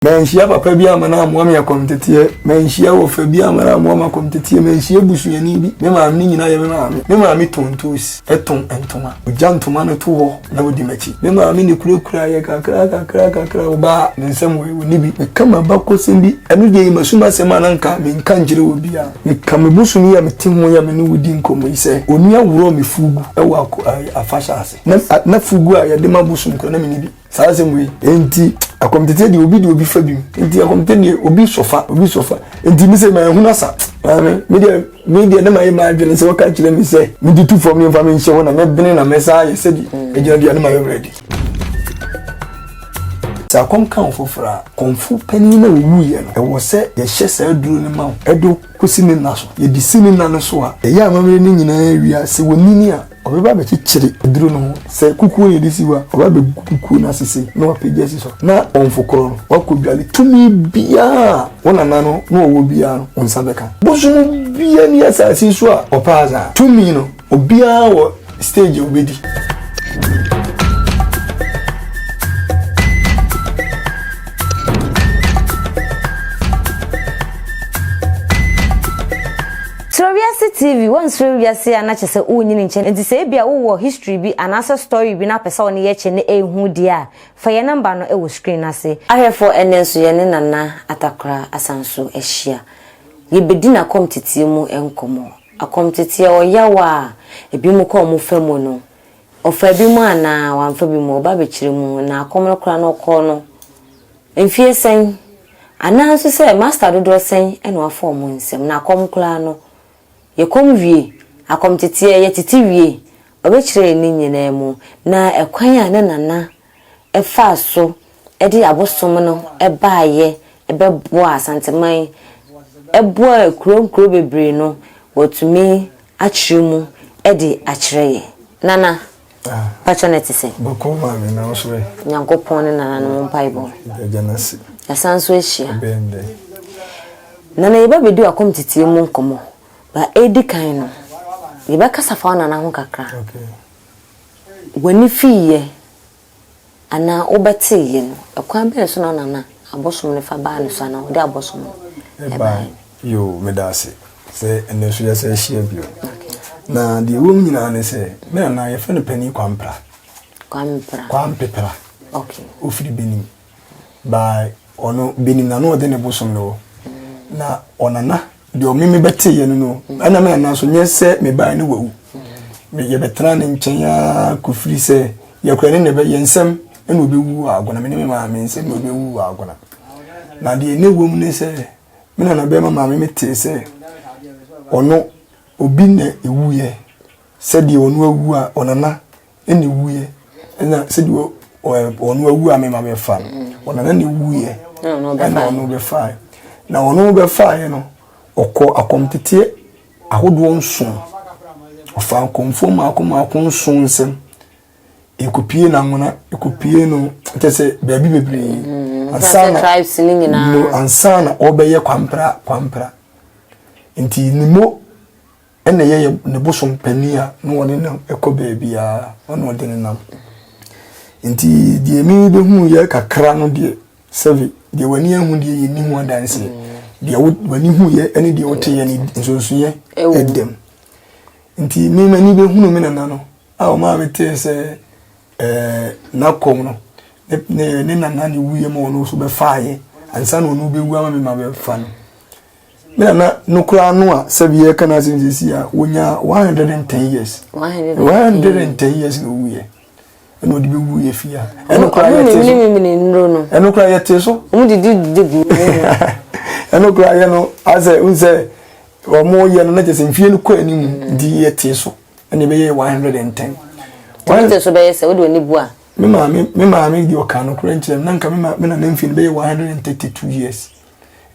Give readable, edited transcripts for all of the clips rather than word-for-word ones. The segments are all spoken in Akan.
Manhyia papa bi amma no ammoa me akɔmteteɛ, manhyia wɔfa bi amma no ammoa me akɔmteteɛ, manhyia busuani bi. Me maame ne nyinaa yɛ me maame. Me maame tɔn ntoosi, tɔn ntoma. Ɔgya ntoma no to hɔ na ɔdi m'akyi. Me maame na ɛkurakura yɛ kakra kakra kakra. Ɔbaa ne nsam wei, ɔnni bi. Meka m'abakɔsɛm bi, ɛno deɛ yɛ m'asum asɛm a na nka menka nkyerɛ obiara. Meka me bosom yi a mete ho yi a me ne wo di nkɔmmɔ yi sɛ, onua worɔɔ me fugu wɔ afahyɛ ase. Na fugu a yɛde ma bosom koraa na menni bi. Saa asɛm wei nti akɔmtete deɛ obi deɛ obi fa bi mu nti akɔmtete deɛ obi sɔfa obi sɔfa nti mi sɛ maa ehunu asa maame mi deɛ mi deɛ ne ma yɛ maa adwene sɛ wɔka kyerɛ mi sɛ mi di tu fam mi nfa mi nhyɛ hɔ na mɛ bene na mɛ saa yɛ sɛ di egyina deɛ ne ma yɛ ready. Sɛ akɔm ka wo foforɔ a, kɔmfo panin na ɔwuiɛ no, ɛwɔ sɛ yɛhyɛ saa aduro no ma wo de kɔsi ne nna so. Yɛde si ne nna no so a, yɛyɛ amammerɛ no nyinaa wie a, sɛ wɔnyini a, Ɔbɛba abɛkyekyere aduro no ho. Sɛ kukuo na yɛde si hɔ a, ɔbɛba abɛgu kukuo no ase sei na wapagya asi so. Na ɔmfo korɔ no, wakɔdwale. Tumi biara a wo nana no na ɔwɔ biara no, wo nsa bɛka. Bosom biara nni asase yi so a ɔpɛ adze. Tumi no, obiara wɔ stage a ɔbɛdi. Suro Wiase TV, Woansuro wiase a na kyerɛ sɛ wonyini nkyɛ nti sɛ ebia wowɔ history bi anaasɛ story bi na apɛ sɛ wo ne yɛ kyɛ na ɛhu deɛ a, fa yɛn number no wɔ screen no ase. Ahwɛfoɔ ɛnnɛ nso yɛne Nana Atakora asan so ahyia. Yɛbɛdi n'akɔmteteɛ mu nkɔmmɔ. Akɔmteteɛ ɔyaw a ebinom kɔ wɔn fa mu no, ɔfaa bi mu anaa wamfa bi mu, ɔba abɛkyerɛ mu. Na akɔm no koraa no ɔkɔɔ no mfeɛ sɛn? Anaa nso sɛ master dodoɔ sɛn na wafa wɔn nsam? Na akɔm koraa no, yɛkɔm wie, akɔmteteɛ yɛtete wie, ɔbɛkyerɛ yɛn ne nyinaa mu. Na ɛkwan a ne nana faa so de abosom no baeɛ bɛboaa Asanteman, boaa kuro nkuro bebree no, watumi akyerɛ mu de akyerɛ yɛn. Nana, Pakyɛ no te sɛn? Bɔkɔɔ maame na wo so ɛ? Nyankopɔn ne nananom mpaebɔ. Yɛda no ase. Yɛasan nso ahyia. Ɛbɛyɛ ndɛ. Nana yɛba bɛdi w'akɔmteteɛ mu nkɔmmɔ. Ba ɛdi kan no, yɛbɛkasa fa wo nana ho kakra. Okay. W'ani fiiɛ anaa wobɛteeɛ no, ɛkwan bɛn so na wo nana abosom no fa baa ne so anaa ɔde abosom no ɛbaeɛ? Yoo, meda ase sɛ ɛnnɛ nso yɛasan ahyia bio. Na deɛ ɛwɔ mu nyinaa ne sɛ, me nana yɛfrɛ no Panin Kwampra. Kwampra. Kwampepra. Okay. Ɔfiri Benin. By ɔno Benin na na ɔde ne bosom no wɔ. Na ɔnana deɛ ɔme me bɛteeɛ no no, ɛna me nana nso nyɛ sɛ mebaeɛ no wawu. Yɛbɛtena ne nkyɛn ara kɔfiri sɛ yɛkora ne na ɛbɛ yɛn nsɛm ɛna ɔbɛwu wɔ agona me ne me maame nsɛm na ɔbɛwu wɔ agona. Na deɛ ne wɔ mu ne sɛ me nana bɛrima maame me tee sɛ ɔno obi na ɛwuiɛ sɛdeɛ ɔno awu a ɔnana ɛna ɛwuiɛ ɛna sɛdeɛ ɔno awu a me ma bɛfa no ɔnana na ɛwuiɛ ɛna ɔno bɛfaeɛ na ɔno bɛfaeɛ no ɔkɔ akɔmteteɛ ahodoɔ nson ɔfa akɔmfoɔ mmaako mmaako nson nsam Ekopie no anwona, ekopie no kyɛ sɛ baabi bebree. Mm, ansa na tribes ne nyinaa. No ansa na ɔbɛyɛ kwampra kwampra. Nti ne mo ɛna ɛyɛ ne bosom panin a na ɔne no ɛkɔ baabiara ɔna ɔde ne nam. Nti deɛ mi bɛhu yɛ kakra no deɛ sɛbi deɛ w'ani ahu deɛ yɛnni ho adanseɛ. Mm. Deɛ w'ani hu yɛ ɛne deɛ wote yɛ ne nsonsoyɛ ɛdɛm. Nti mi m'ani bɛhunu me nana no a ɔmaa metee sɛ ɛɛ n'akɔm no ne ne ne nana ne wuiɛ ma ɔno nso bɛfaeɛ ansa na ɔno bɛwu ama me ma bɛfa no me nana no koraa no a sɛbi yɛka no asɛm sɛsi a wɔnya 110 years 110 years na ɔwuiɛ ɛna ɔde bɛwuiɛ fie a ɛno koraa yɛte so ɛno koraa yɛte so ɛno koraa yɛ no asɛ n sɛ wɔn yɛ no na kyerɛ sɛ mfie no kɔ anim nti yɛte so ɛna ɛbɛyɛ 110. Tete so bɛyɛ sɛ wode w'ani bu a. Me maame me maame deɛ ɔka no korɛ nkyerɛ me na nka me ma me nana mfie no bɛyɛ 132 years.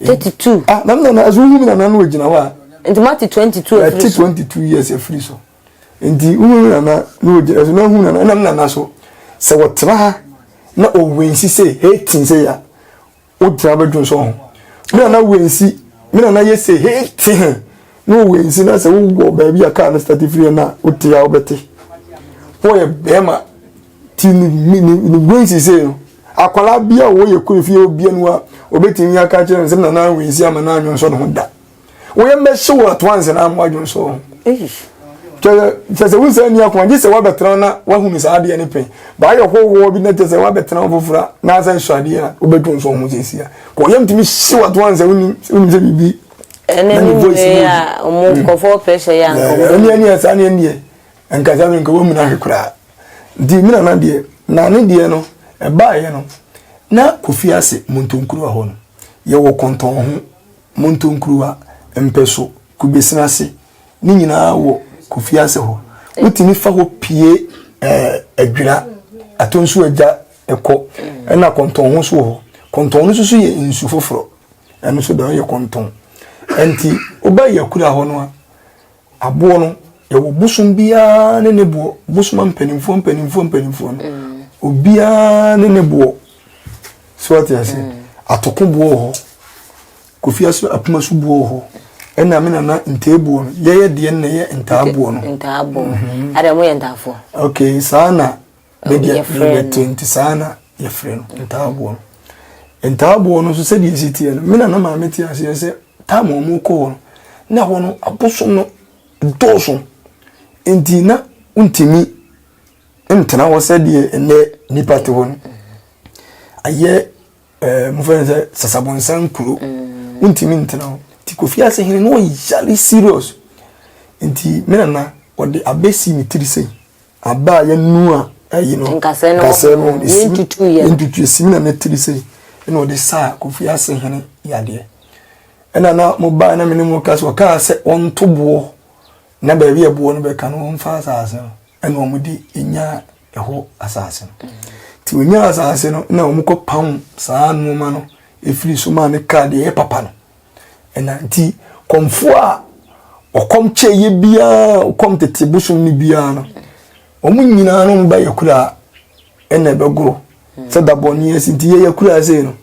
32. Ah na me nana ɛso wohu me nana no ogyina hɔ a. Nti mo ate 22 afiri so. Yɛte 22 years afiri so. Nti wohu me nana no ogyina ɛso na wohu nana ɛna me nana so sɛ wɔtena ha na ɔwɛnsi sɛ hating sɛ ya. Wogyina bɛdwo nso ho. Me nana wensi, me nana yɛ se he te he na owensi na sɛ wowɔ baabi a kaa no start firi na wote a wobɛte. Wɔyɛ bɛrima ti ne ne ne wensi sei no. Akwadaa bi a wɔyɛ kuro fie obia no a obetumi aka kyerɛ no sɛ nana wei si ama na anwonsɔ ne ho da. Woyɛ mbɛhye wɔ ato ansa na ama adwonsɔ ho. Kyerɛ sɛ wo sɛ ni akoma gye sɛ woabɛtena na woahunu saa adeɛ no pɛn. Baayɛ hɔhoɔ bi na kyerɛ sɛ woabɛtena wo foforɔ a na asɛ sɔ adeɛ a wobɛdwonsɔ ho sɛsi a. Kɔ yam tumi hye wɔ ato ansa wonim sɛ biribi. Ɛne ne wei a ɔmo nkɔfoɔ pressure yɛ anka. Ɛne ɛne saa ne ɛneɛ nkasa no nka wɔmuna hwe koraa. Nti me nana deɛ na ne deɛ no ɛbaeɛ no na Kofi ase Montonkuruwa hɔ no yɛwɔ kɔntɔn ho Montonkuruwa mpɛso Kubesena ase ne nyinaa wɔ Kofi ase hɔ. Wotumi fa hɔ pie ɛɛ Adwira Atonsu agya ɛkɔ ɛna kɔntɔn ho so wɔ hɔ. Kɔntɔn no nso so yɛ nsu foforɔ ɛno nso deɛ ɔyɛ kɔntɔn. Nti woba Yakura hɔ no a Aboɔ no, yɛwɔ bosom biara ne ne boɔ. Bosom mpanimfoɔ mpanimfoɔ mpanimfoɔ no, mm. obiara ne ne boɔ. So ate ase? Mm. Atoko boɔ wɔ hɔ. Kofi aso apoma so boɔ wɔ hɔ. Ɛna me nana ntee boɔ no. Yɛyɛ deɛ na ɛyɛ ntaa boɔ no. Ntaa boɔ. Mhm. Ada mo yɛ ntaafoɔ. Okay, saa na me deɛ mebɛte nti saa na yɛfrɛ no ntaaboɔ no. Ntaaboɔ no nso sɛdeɛ ɛsi teɛ no, me nana maame te aseɛ sɛ time a wɔkɔ hɔ no, na hɔ no abosom no dɔɔso nti na wontumi ntena hɔ sɛdeɛ ɛnɛ nnipa te hɔ no. Ayɛ ɛɛ mofrɛ no sɛ sasabonsan kuro mm. wontumi ntena hɔ nti Kofi ase hene no ɔyare serious nti me nana ɔde abɛsi ne tiri sei Aba a yɛnoa ayi no, nkasɛɛ no, yɛntutu esim na ne tiri sei ɛna ɔde saa Kofi ase hene yadeɛ. Ɛna na mo baa na me ne mo ka sɛ ɔkaa sɛ ɔnto boɔ na baabi a boɔ no bɛka no ɔmfa asase no ɛna wɔn de nyaa ɛhɔ asase no. Nti wɔnyaa asase no na wɔn kɔ pam saa nneɛma no efiri so maa ne kaa deɛ ɛyɛ papa no. Ɛna nti kɔmfoɔ a ɔkɔm kyɛeɛ biara ɔkɔm tete bosom no biara no wɔn nyinaa no wɔn ba yɛ kura ɛna ɛbɛgoro sɛ dabɔne asi nti yɛyɛ kura sei no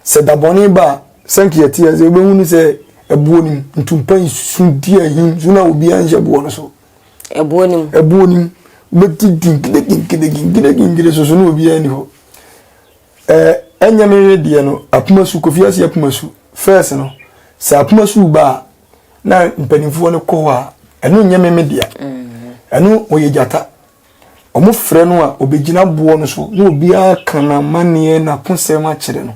sɛ dabɔne ba a sɛ nka yɛte ase wobɛhu no sɛ ɛboɔ no mu ntumpa nsu di ahim so na obiara nhyɛ boɔ no so ɛboɔ no mu ɛboɔ no mu wobɛti ginkide ginkide ginkide ginkide so so na obiara ni hɔ Ɛɛ ɛnyɛ me we deɛ no apomasu kofi ase apomasu first no sɛ apomasu ba a na mpanimfoɔ no kɔ hɔ a ɛno nyɛ me me dea ɛno ɔyɛ gyata wɔn frɛ no a ɔbɛgyina boɔ no so na obiara ka n'amanneɛ n'akosɛm akyerɛ no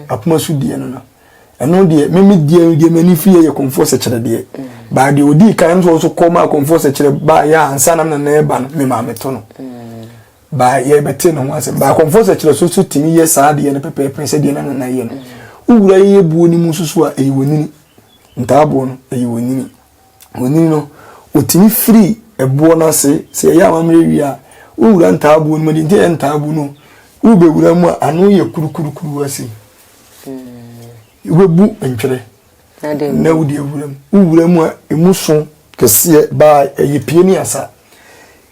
apomasu deɛ no no ɛno deɛ me me deɛ deɛ m'ani fi yɛ yɛ kɔnfoɔ sɛkyerɛ deɛ baa deɛ ɔdii kan nso nso kɔ ma kɔnfoɔ sɛkyerɛ baa yɛ ansa na na ɛba no me maame to no. Baa yɛbɛte ne ho asɛm. Baa kɔmfoɔ sɛkyerɛ so so tumi yɛ saa adeɛ no pɛpɛɛpɛ sɛdeɛ na nana yɛ no. Wowura yɛyɛ buo no mu nso so a, ɛyɛ onini. Ntaaboɔ no, ɛyɛ onini. Onini no, ɔtumi firi ɛboɔ no ase. Sɛ yɛyɛ amammerɛ wie a, wowura ntaaboɔ no mu, deɛ nti ɛyɛ ntaaboɔ no, wobɛwura mu a, ano yɛ kurukurukuru ase. Wobɛbu ntwerɛ na wode awura mu. Wowura mu a, ɛmu so kɛseɛ baa ɛyɛ pie ne asa.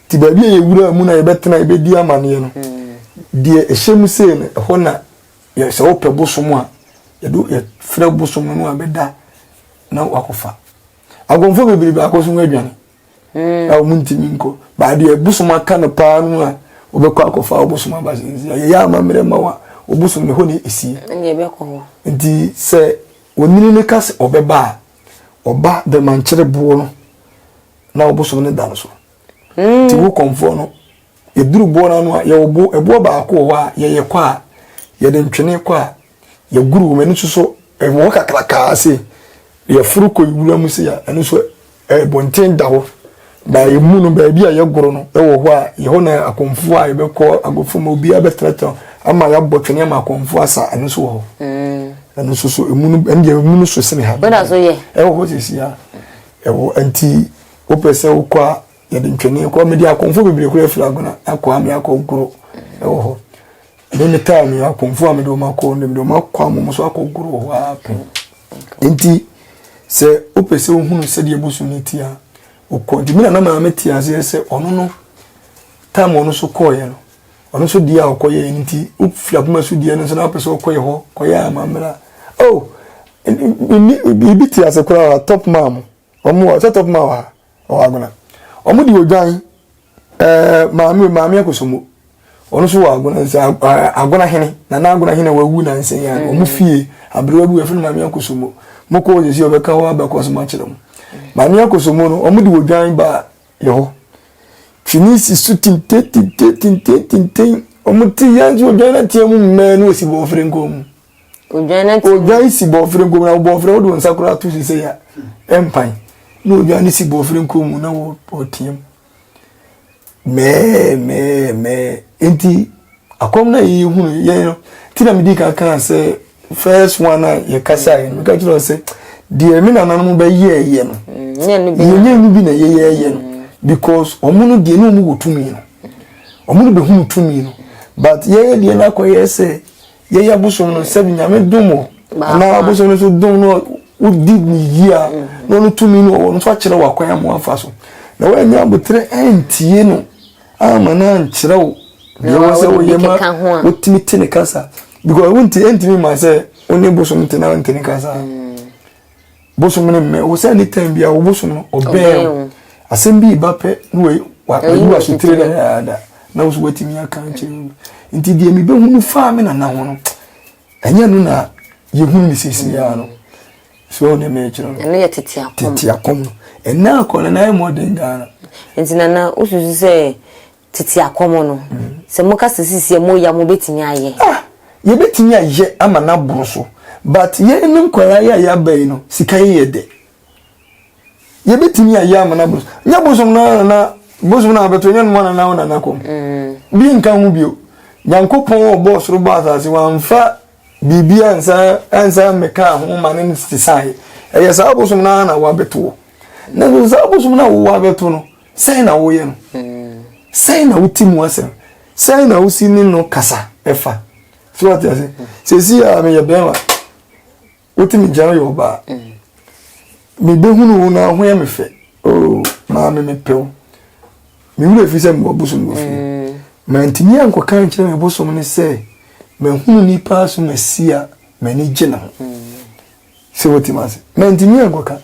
Nti baabi a yɛwuraa mu na yɛbɛtena yɛbɛdi amaneɛ no, deɛ ɛhyɛ mu sei no, ɛhɔ na yɛ sɛ wopɛ bosom a, yɛde yɛfrɛ bosom no na wabɛda na wakɔfa. Agɔnfoɔ bebree baakɔ so adwane a wɔn ntumi nkɔ. Baa deɛ bosom aka no paa no a wɔbɛkɔ akɔfa wo bosom aba sɛ nti yɛyɛ amammerɛ ma wo a, wo bosom no ɛhɔ na ɛsie. Nti sɛ onini no ka sɛ ɔbɛba a, ɔba bɛmankyere boɔ no na wo bosom no da no so. Nti wo kɔmfoɔ no, yɛduru boɔ no ano a, yɛwɔ bo, ɛboɔ baako wɔ hɔ a yɛyɛ kɔ a, yɛde ntwene kɔ a, yɛgoro wɔ mu, ɛno nso so ɛwɔ hɔ kakrakaa se, yɛforo kɔ wura mu se a, ɛno nso ɛbɔnten da hɔ. Ba emu no, baabi a yɛgoro no ɛwɔ hɔ a, yɛhɔ na akɔmfoɔ a yɛbɛkɔ agofo ma obiara bɛtenatena ama yɛabɔ twene ama akɔmfoɔ asa, ɛno nso wɔ hɔ. Ɛno nso so emu no, ɛno deɛ emu no so sene ha. Ɛwɔ hɔ sisi a, ɛwɔ nti Wopɛ sɛ wokɔ a, yɛde ntwene kɔ. Mede akɔmfo bebree koraa afiri Agona akɔ ame akɔ goro wɔ hɔ. Me me taa me akɔmfo a mede wɔn akɔ no, mede wɔn akɔ ama wɔn so akɔ goro wɔ hɔ ara pɛn. Nti sɛ wopɛ sɛ wohunu sɛdeɛ bosom no ti a, wokɔ. Nti me nana maame te aseɛ sɛ ɔno no, time ɔno so kɔɔeɛ no, ɔno nso deɛ a ɔkɔyɛɛ no nti wofiri akoma so deɛ no nso na wopɛ sɛ wokɔyɛ hɔ kɔyɛ amammerɛ a, oh, biribi te ase koraa top man mo. Wɔn wɔ sɛ top man wɔ ha wɔ Agona. Wɔn de odwan ɛɛ maame maame akosombo. Ɔno nso wɔ Agona nso Agona hene Nana Agona hene wawu nansa yi a wɔn fie aberewa bi wɔ yɛfrɛ no Maame Akosombo. Mokɔ hɔ sɛsi ɔbɛka hɔ abakɔsɛm akyerɛ mo. Maame Akosombo no wɔn de odwan baa yɛ hɔ. Twene si so tenten tenten tenten tenten. Wɔn te yɛn nso odwan no ateɛ mu mmɛɛ na osi bɔɔfrɛ nkɔn mu. Odwan no ateɛ mu. Odwan si bɔɔfrɛ nkɔn mu na bɔɔfrɛ wode wo nsa koraa to so sɛ ya ɛmpan. Na odwan no si bɔɔfrɛ nkɔn mu na wɔteɛ mu. Mɛɛ mɛɛ mɛɛ. Nti akɔm no a yɛhunu yɛn no ti na medi kan kaa sɛ first one a yɛkasaeɛ no meka kyerɛ sɛ deɛ me nananom bɛyɛɛyɛ no yɛnyɛ no bi na yɛyɛɛyɛ no because ɔmo no deɛ ne ɔmo wɔ tumi no ɔmo no bɛhunu tumi no but yɛyɛ deɛ no akɔyɛ sɛ Yɛyɛ abosom no sɛbi nyame dom wɔ anaa abosom no nso dom no wodi ne yie a na ɔno tumi no ɔwɔ no nso akyerɛ wɔ akwan ama wafa so na woanya aboterɛ antie no ama no ankyerɛ wo deɛ wɔ sɛ woyɛ ma wotumi te ne kasa because wonti ɛntumi ma sɛ wo ne bosom te na wonte ne kasa. Bosom no mmɛn wo sɛ ne time biara wo bosom no ɔbɛn wo. Asɛm bi ba pɛ na wayi w'asotire dadaada na wo so watumi aka akyerɛ wo. Nti deɛ mebɛhunu faa me nana ho no, ɛnyɛ no na yɛhunu no seesei ara no. So ɔne mekyerɛ no. Ɛno yɛ tete akɔm. Tete akɔm no. Ɛnna akɔ no na ayɛ mmɔden Ghana. Nti nana wosusu sɛ Tete akɔm no, sɛ moka sɛ sisi a moyɛ a mobɛtumi ayɛ? Ah! Yɛbɛtumi ayɛ ama no aboro so but yɛn ne nkwadaa yi a yɛaba yi no, sika yi yɛ dɛ. Yɛbɛtumi ayɛ ama no aboro so. Nyɛ bosom no ara na bosom no abɛto nyɛ no nana wo nana kɔm. Bi nka ho bio. Nyankopɔn ɔbɔɔ soro bɔɔ asase wamfa biribi ansa ansa mmɛkaa ho ma ne sesaeɛ. Ɛyɛ saa bosom no ara na wabɛto. Nanso saa bosom no a wowɔ abɛto no, Sɛn na woyɛ no? Sɛn na wote mu asɛm? Sɛn na wosi ne no kasa ɛfa? So wate ase? Sɛsi a meyɛ bɛrima, wote me nkyɛn woyɛ ɔbaa. Mebɛhunu wo na ho yɛ me fɛ. Oh, maame mepɛ wo. Me werɛ fi sɛ mewɔ bosom wɔ fie. Mantumi ankɔka nkyerɛ me bosom no sɛ mahunu nipa so masi a m'ani gye ne ho. Sɛ wote me ase. Mantumi ankɔka.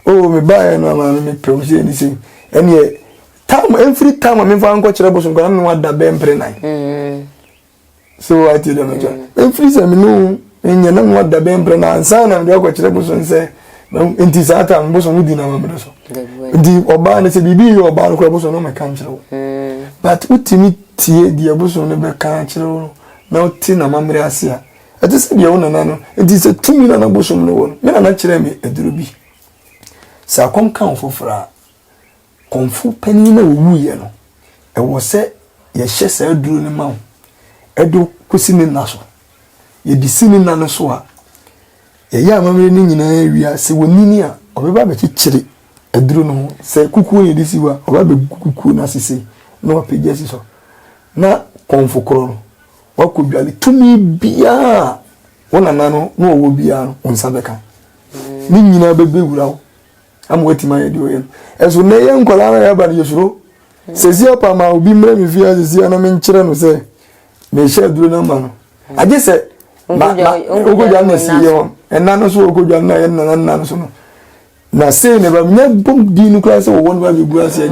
Oh, mebaeɛ no ama me mepɛ wo sei ne sei. Ɛneɛ, tam, ɛmfiri tam a memfa nkɔkyerɛ bosom koraa na wada bɛɛ mpere nan. So wate deɛ mɛkyɛ. Ɛmfiri sɛ me ne wo nyɛ na wada bɛɛ mpere nan ansa na mede akɔkyerɛ bosom sɛ nti saa tam bosom wodi na mamene so. Nti ɔbaa no sɛ biribi yɛ ɔbaa no koraa bosom no mɛka nkyerɛ wo. But wotumi tie deɛ bosom no bɛka akyerɛ wo no na wote n'amammerɛ ase a, Ɛte sɛ deɛ wo nana no, nti sɛ tumi na na bosom no wɔ no, me nana kyerɛɛ me aduro bi. Sɛ akɔm ka wo foforɔ a, kɔmfo panin no a ɔwuiɛ no, ɛwɔ sɛ yɛhyɛ saa aduro no ma wo ɛde kɔsi ne nna so. Yɛde si ne nna no so a, yɛyɛ amammerɛ no nyinaa wie a, sɛ wɔnini a, ɔbɛba abɛkyekyere aduro no ho. Sɛ kukuo na yɛde si hɔ a, ɔbɛba abɛgu kukuo no ase sei na wapagya asi so. Na kɔmfo korɔ no, Woakɔdwale tumi biara a wo nana no na ɔwɔ biara no, wo nsa bɛka. Ne nyinaa bɛbɛwura wo ama woatumi ayɛ deɛ ɔyɛ no. Ɛso nnɛ yɛ nkwadaa no a yɛaba no yɛsuro. Sɛsi apa ma obi mmerɛ me fie asɛsi a na menkyerɛ no sɛ mehyɛ aduro no ama no. Agye sɛ wokɔdwale na si yɛ hɔ. Ɛna no so wokɔdwale na yɛ nana nna no so no. Na sei na ɛba menya bom din no koraa sɛ wɔwɔ no ba bɛgu aseɛ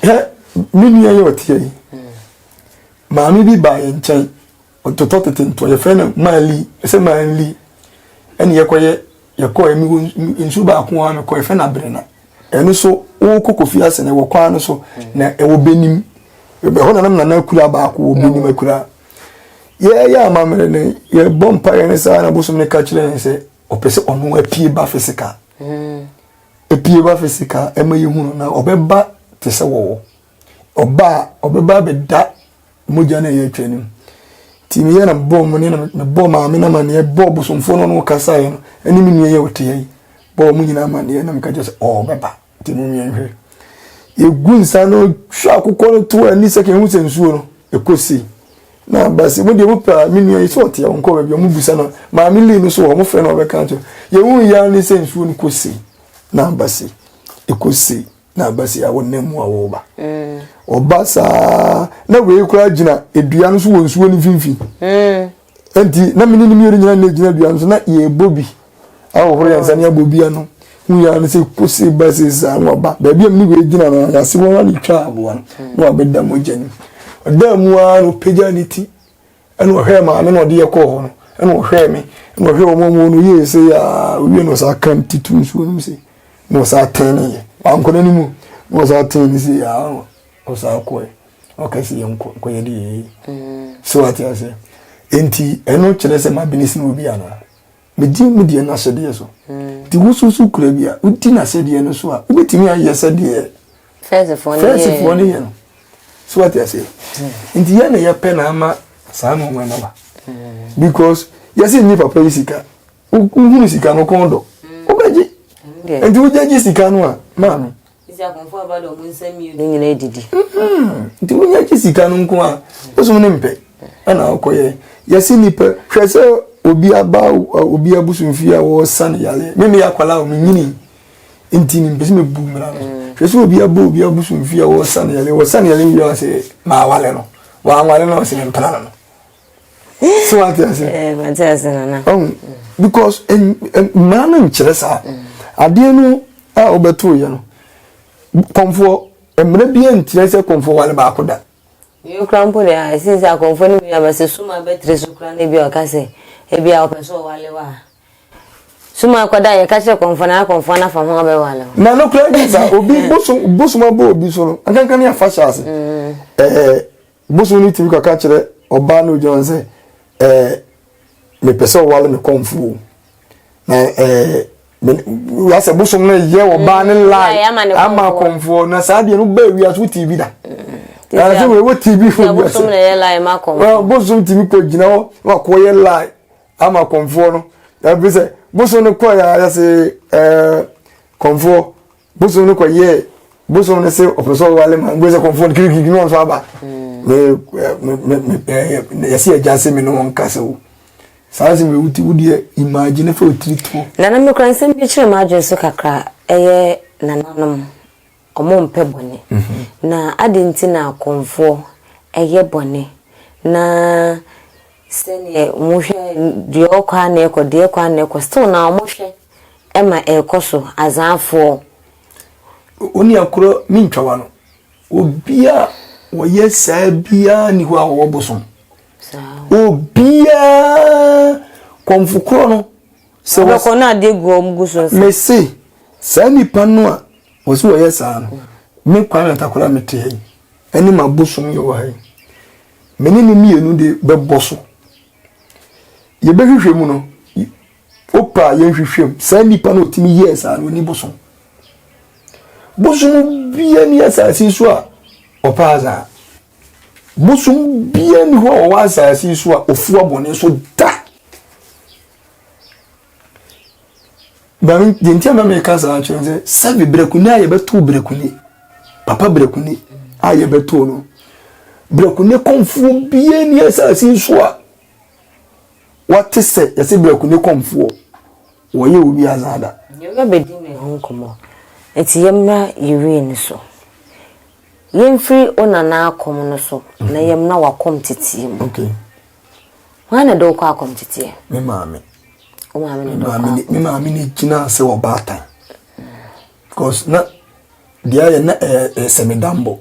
deɛ. Me nua yɛ ɔteɛ yi. Maame bi baa yɛn nkyɛn, ɔtotɔ tete ntoa, yɛfrɛ no Manli, sɛ Manli, ɛne yɛkɔyɛ, yɛkɔɛ, mewɔ nsuo baako a mekɔ, yɛfrɛ no Abrena. Ɛno so, wokɔ Kofi ase no, ɛwɔ kwan no so, na ɛwɔ Benim. Ɛhɔ na nam nana akura baako wɔ Benim akura. Yɛyɛ amammerɛ no, yɛbɔ mpaeɛ no saa na bosom no ka kyerɛ yɛn sɛ, ɔpɛ sɛ ɔno apue ba physical. Apue ba physical, ɛma yɛhu no, na ɔbɛba te sɛ wɔwɔ. Ɔba a, ɔbɛba abɛda mogya no a ɛyɛ atwa no mu. Nti meyɛ na mebɔɔ mo ne na mebɔɔ maame no amanneɛ, bɔɔ bosomfoɔ no ɔne ɔkasaeɛ no, ɛne me nua yi a ɔte ha yi, bɔɔ wɔn nyinaa amanneɛ na meka kyerɛ sɛ ɔrebɛba. Nti mo yɛnhwɛ. Yɛgu nsa no, twa akokɔ no to ani sɛ kɛhu sɛ nsuo no, ɛkɔ sei. Na aba se, mo deɛ mopɛ a, me nua yi sɛ ɔte a ɔnkɔ baabi a, mobisa no. Maame Lee no so wɔ hɔ, mofrɛ no a ɔbɛka akyerɛ. Yɛhu yɛ ara ne sɛ nsuo no kɔ sei, na aba sei, ɛkɔ sei. na aba si a wɔnam mu a wɔreba mm. ɔba saa na wei koraa gyina dua no so wɔ nsuo no mfimfini mm. nti na mene ne mmienu nyina na gyina dua no so na yɛrebɔ bi ahohoro yɛn nsa ne abɔ bi ano hu yɛn ano sɛ kose ba sɛ saa na waba baabi a mene wei gyina no yɛase wɔn ano twa aboa no na wabɛda mogya no. Ɔdaa mu ara na ɔpagyaa ne ti ɛna ɔhwɛɛ maame na ɔde yɛ kɔɔ hɔ no ɛna ɔhwɛɛ me ɛna ɔhwɛɛ wɔn a wɔn no yie sɛ yaa owie na ɔsan ka ne ti to nsuo no mu sɛ na ɔsan tɛn ne yɛ wankɔ n'anim na ɔsan tɛn ne sɛ yaa ɔsan kɔɛ ɔka sɛ yɛn nkɔ nkɔ yɛ de yɛ yie so wate aseɛ nti ɛno kyerɛ sɛ mabene sene obi anaa Medi me deɛ n'ahyɛdeɛ so. Nti wo nso so kura bi a, wodi n'ahyɛdeɛ no so a, wobɛtumi ayɛ sɛdeɛ Fɛɛsefoɔ no yɛ no. So wate aseɛ? Nti yɛn na yɛpɛ na ama saa nneɛma no aba. Because yɛsɛ nyi papa yi sika, wohunu sika no kɔn dɔ, wobɛgye. Nti wogyagye sika no a, maame. Sisi akɔmfo aba de ɔmo nsa mmienu nyinaa didi. Nti wonya gye sika no nko a, bosom no mpɛ ɛna wokɔyɛ. Yɛse nipa hwɛ sɛ obi aba obi abosomfie a wɔresa no yareɛ. Me meyɛ akwadaa o, menyini nti mempɛ sɛ mebu mmara no. Hwɛ sɛ obi aba obi abosomfie a wɔresa no yareɛ, wɔsa no yareɛ wie a ɔse mawale no, wanwale no ɔse mempena no no. So wate ase? Eh, mate ase nana. Oh, because mmara no nkyerɛ saa. Adeɛ no a wobɛtoo yɛ no, kɔmfoɔ, mmara biara nkyerɛ sɛ kɔmfoɔ wale baako da. Wei kora mpo deɛ, ɛsɛ sɛ akɔmfoɔ no bi aba sɛ suma bɛtiri so kora no bi a ɔka sɛ ebi a ɔpɛ sɛ ɔwale wa a. Suma akɔda a yɛka kyerɛ kɔmfoɔ no a kɔmfoɔ no afa ho abɛwale wo. Na no kora gye sa obi bosom bosom abɔ obi so no ankanka ne afa hyɛ ase. Ɛɛ bosom no tumi kɔka kyerɛ ɔbaa no ogyina hɔ sɛ ɛɛ mepɛ sɛ ɔwale me kɔmfoɔ o. Na ɛɛ wasɛ bosom no yɛ ɔbaa ne mm, lie ama akɔmfoɔ na saa deɛ no baa wiase wo tv da ɛsɛ wei wo tv fo wiase bosom tumi kɔ gyina hɔ na wakɔ yɛ lie ama akɔmfoɔ no ɛbi sɛ bosom no kɔ yɛ ayɛsɛ ɛɛ kɔmfoɔ bosom no kɔ yɛ bosom no sɛ ɔpɛ sɛ ɔwale ma mbɛ sɛ kɔmfoɔ no kirikiri no nso aba me me me me yɛsɛ yɛ gya se me ne wɔn kasa o. Saa asɛm wei wote wo deɛ imagine fa otiri toɔ. Nana me kura nsɛm bi kyerɛ m'adwene so kakra ɛyɛ nananom ɔmo mpɛ bɔne na adɛn nti na akɔmfoɔ ɛyɛ bɔne na sɛdeɛ ɔmo hwɛ deɛ ɔkɔ a na ɛkɔ deɛ ɛkɔ a na ɛkɔ still na ɔmo hwɛ ɛma ɛkɔ so azaafoɔ. Onua korɔ mentwa w'ano Obi a ɔyɛ saa biara nni hɔ a ɔwɔ bosom. Obiara kɔmfo korɔ no. Sɛ wɔkɔ na adeɛ gu wɔn gu so nsa. Mese saa nipa no a wɔsi wɔyɛ saa no, me Kwame Atakora mete ha yi, ɛne m'abosom yɛ wɔ ha yi. Me ne ne mmienu de bɛbɔ so. Yɛbɛhwehwɛ mu no, wopɛ a yɛnhwehwɛ mu. Saa nipa no ɔtumi yɛɛ saa no, ɔni bosom. Bosom biara ni asase so a ɔpɛ azaa. Bosom biara ni hɔ a ɔwɔ asase so a ofua bɔne so da. Maame deɛ nti a ma meka saa kyerɛ sɛ sɛbi brɛkuni a yɛbɛtoo brɛkuni papa brɛkuni a yɛbɛtoo no brɛkuni kɔnfoɔ biara ni asase so a wate sɛ yɛsɛ brɛkuni kɔnfoɔ Wɔyɛ obi adze da. Yɛbɛbɛdi me ho nkɔmmɔ. Nti yɛmmra yɛwie no so. Yɛmfiri wo nana akɔm no so na yɛmmra w'akɔm teteɛ mu. Okay. Hwan na ɛde wo kɔ akɔm teteɛ? Me maame. Wo maame na ɛde wo kɔ akɔm. Me maame na gyina sɛ ɔbaatan. Because na deɛ ayɛ na ɛyɛ sɛ me dambɔ.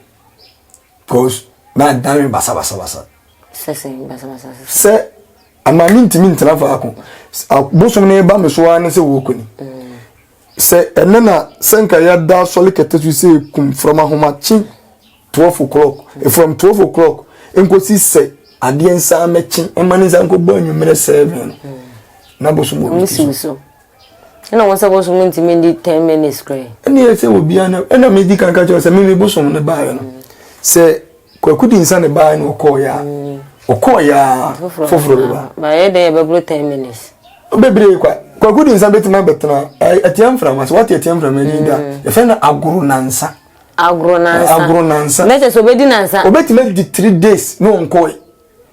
Because na adan me basabasabasa. Sɛ sɛ basabasa. Sɛ Ama mentumi ntena faako. Bosom no ba me so ara ne sɛ wɔrekɔ ni. Sɛ ɛnɛ na sɛ nka yɛda asɔre kɛtɛ so sɛ kum from ahomakye 12 o'clock from 12 o'clock nkosi sɛ adeɛ nsa mɛkye ɛma ne nsa nkɔbɔ anwummerɛ 7 no na bosom wɔ bi ti so. Ɛna wɔn sɛ bosom ntumi ndi 10 minutes koraa. Ɛne yɛ sɛ obiara na ɛna medi kan ka kyerɛ sɛ meme bosom no baeɛ no sɛ Kwaku di nsa ne baa na ɔkɔɔ ya. Ɔkɔɔ ya foforɔ bɛba. Bayɛ dɛ yɛbɛboro 10 minutes. Bebree kwa. Kwaku di nsa bɛtumi abɛtena atia mframa sɛ wate atia mframa din da. Yɛfrɛ no agoro nansa. Agoro nansa. Agoro nansa. Na kyerɛ sɛ obɛdi nansa. Obɛtumi adi 3 days na ɔnkɔe.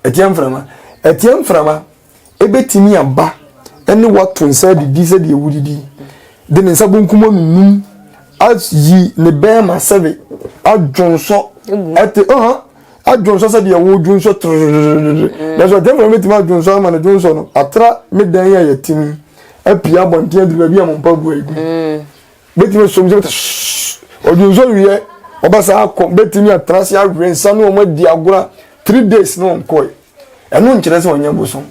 Atia mframa. Atia mframa ebetumi aba ne wato nsa adidi sɛdeɛ wodidi de ne nsa bonkum anunum ayi ne bɛrima sɛbe adwonsɔ ɛte ɔhɔ adwonsɔ sɛdeɛ wodwonsɔ trrrr nanso atia mframa betumi adwonsɔ ama ne dwonsɔ no atra me dan yi a yɛte mu apue abɔnten aduru baabi a mo mpaboa yi gu. Bɛtumi asom sɛ ɔdwonsɔ wieɛ ɔbɛsa akɔ bɛtumi atena ase awe nsa ne wɔn adi agorɔ. 3 days na ɔnkɔe. Ɛno nkyerɛ sɛ ɔnyɛ bosom.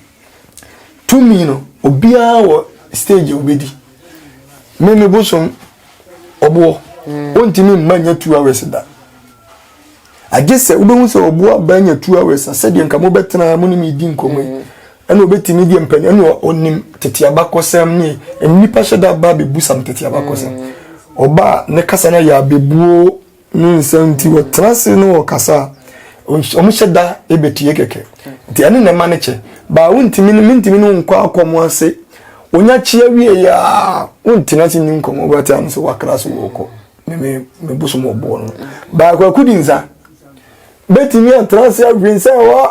Tumi no, obiara wɔ stage a obɛdi. Me bosom ɔboɔ, ɔntumi mma nya 2 hours da, agye sɛ wobɛhu sɛ ɔboɔ aba nya 2 hours a, sɛdeɛ nka mobɛtena mo ne me di nkɔmmɔ yi, ɛna obɛtumi deɛ mpani, ɛna ɔnim tete abakɔsɛm ne nnipa hyɛ da ba bɛbu sam tete abakɔsɛm. Ɔba a ne kasa no yɛ abɛbuo ne nsɛm, nti wɔtena ase ne wɔkasa a, ɔmo hyɛ da ɛbɛtie kɛkɛ, nti ɛne na ɛma no kyɛ baa. Wontumi ne mentumi ne wo nkɔ akɔm ase, wonya kye awie yɛ a, wontena ase ni nkɔmmɔ, wobɛte ano sɛ wakra so wɔkɔ ne me bosom ɔboɔ no baako akudi nsa bɛtumi atena ase awie nsa ɛwɔ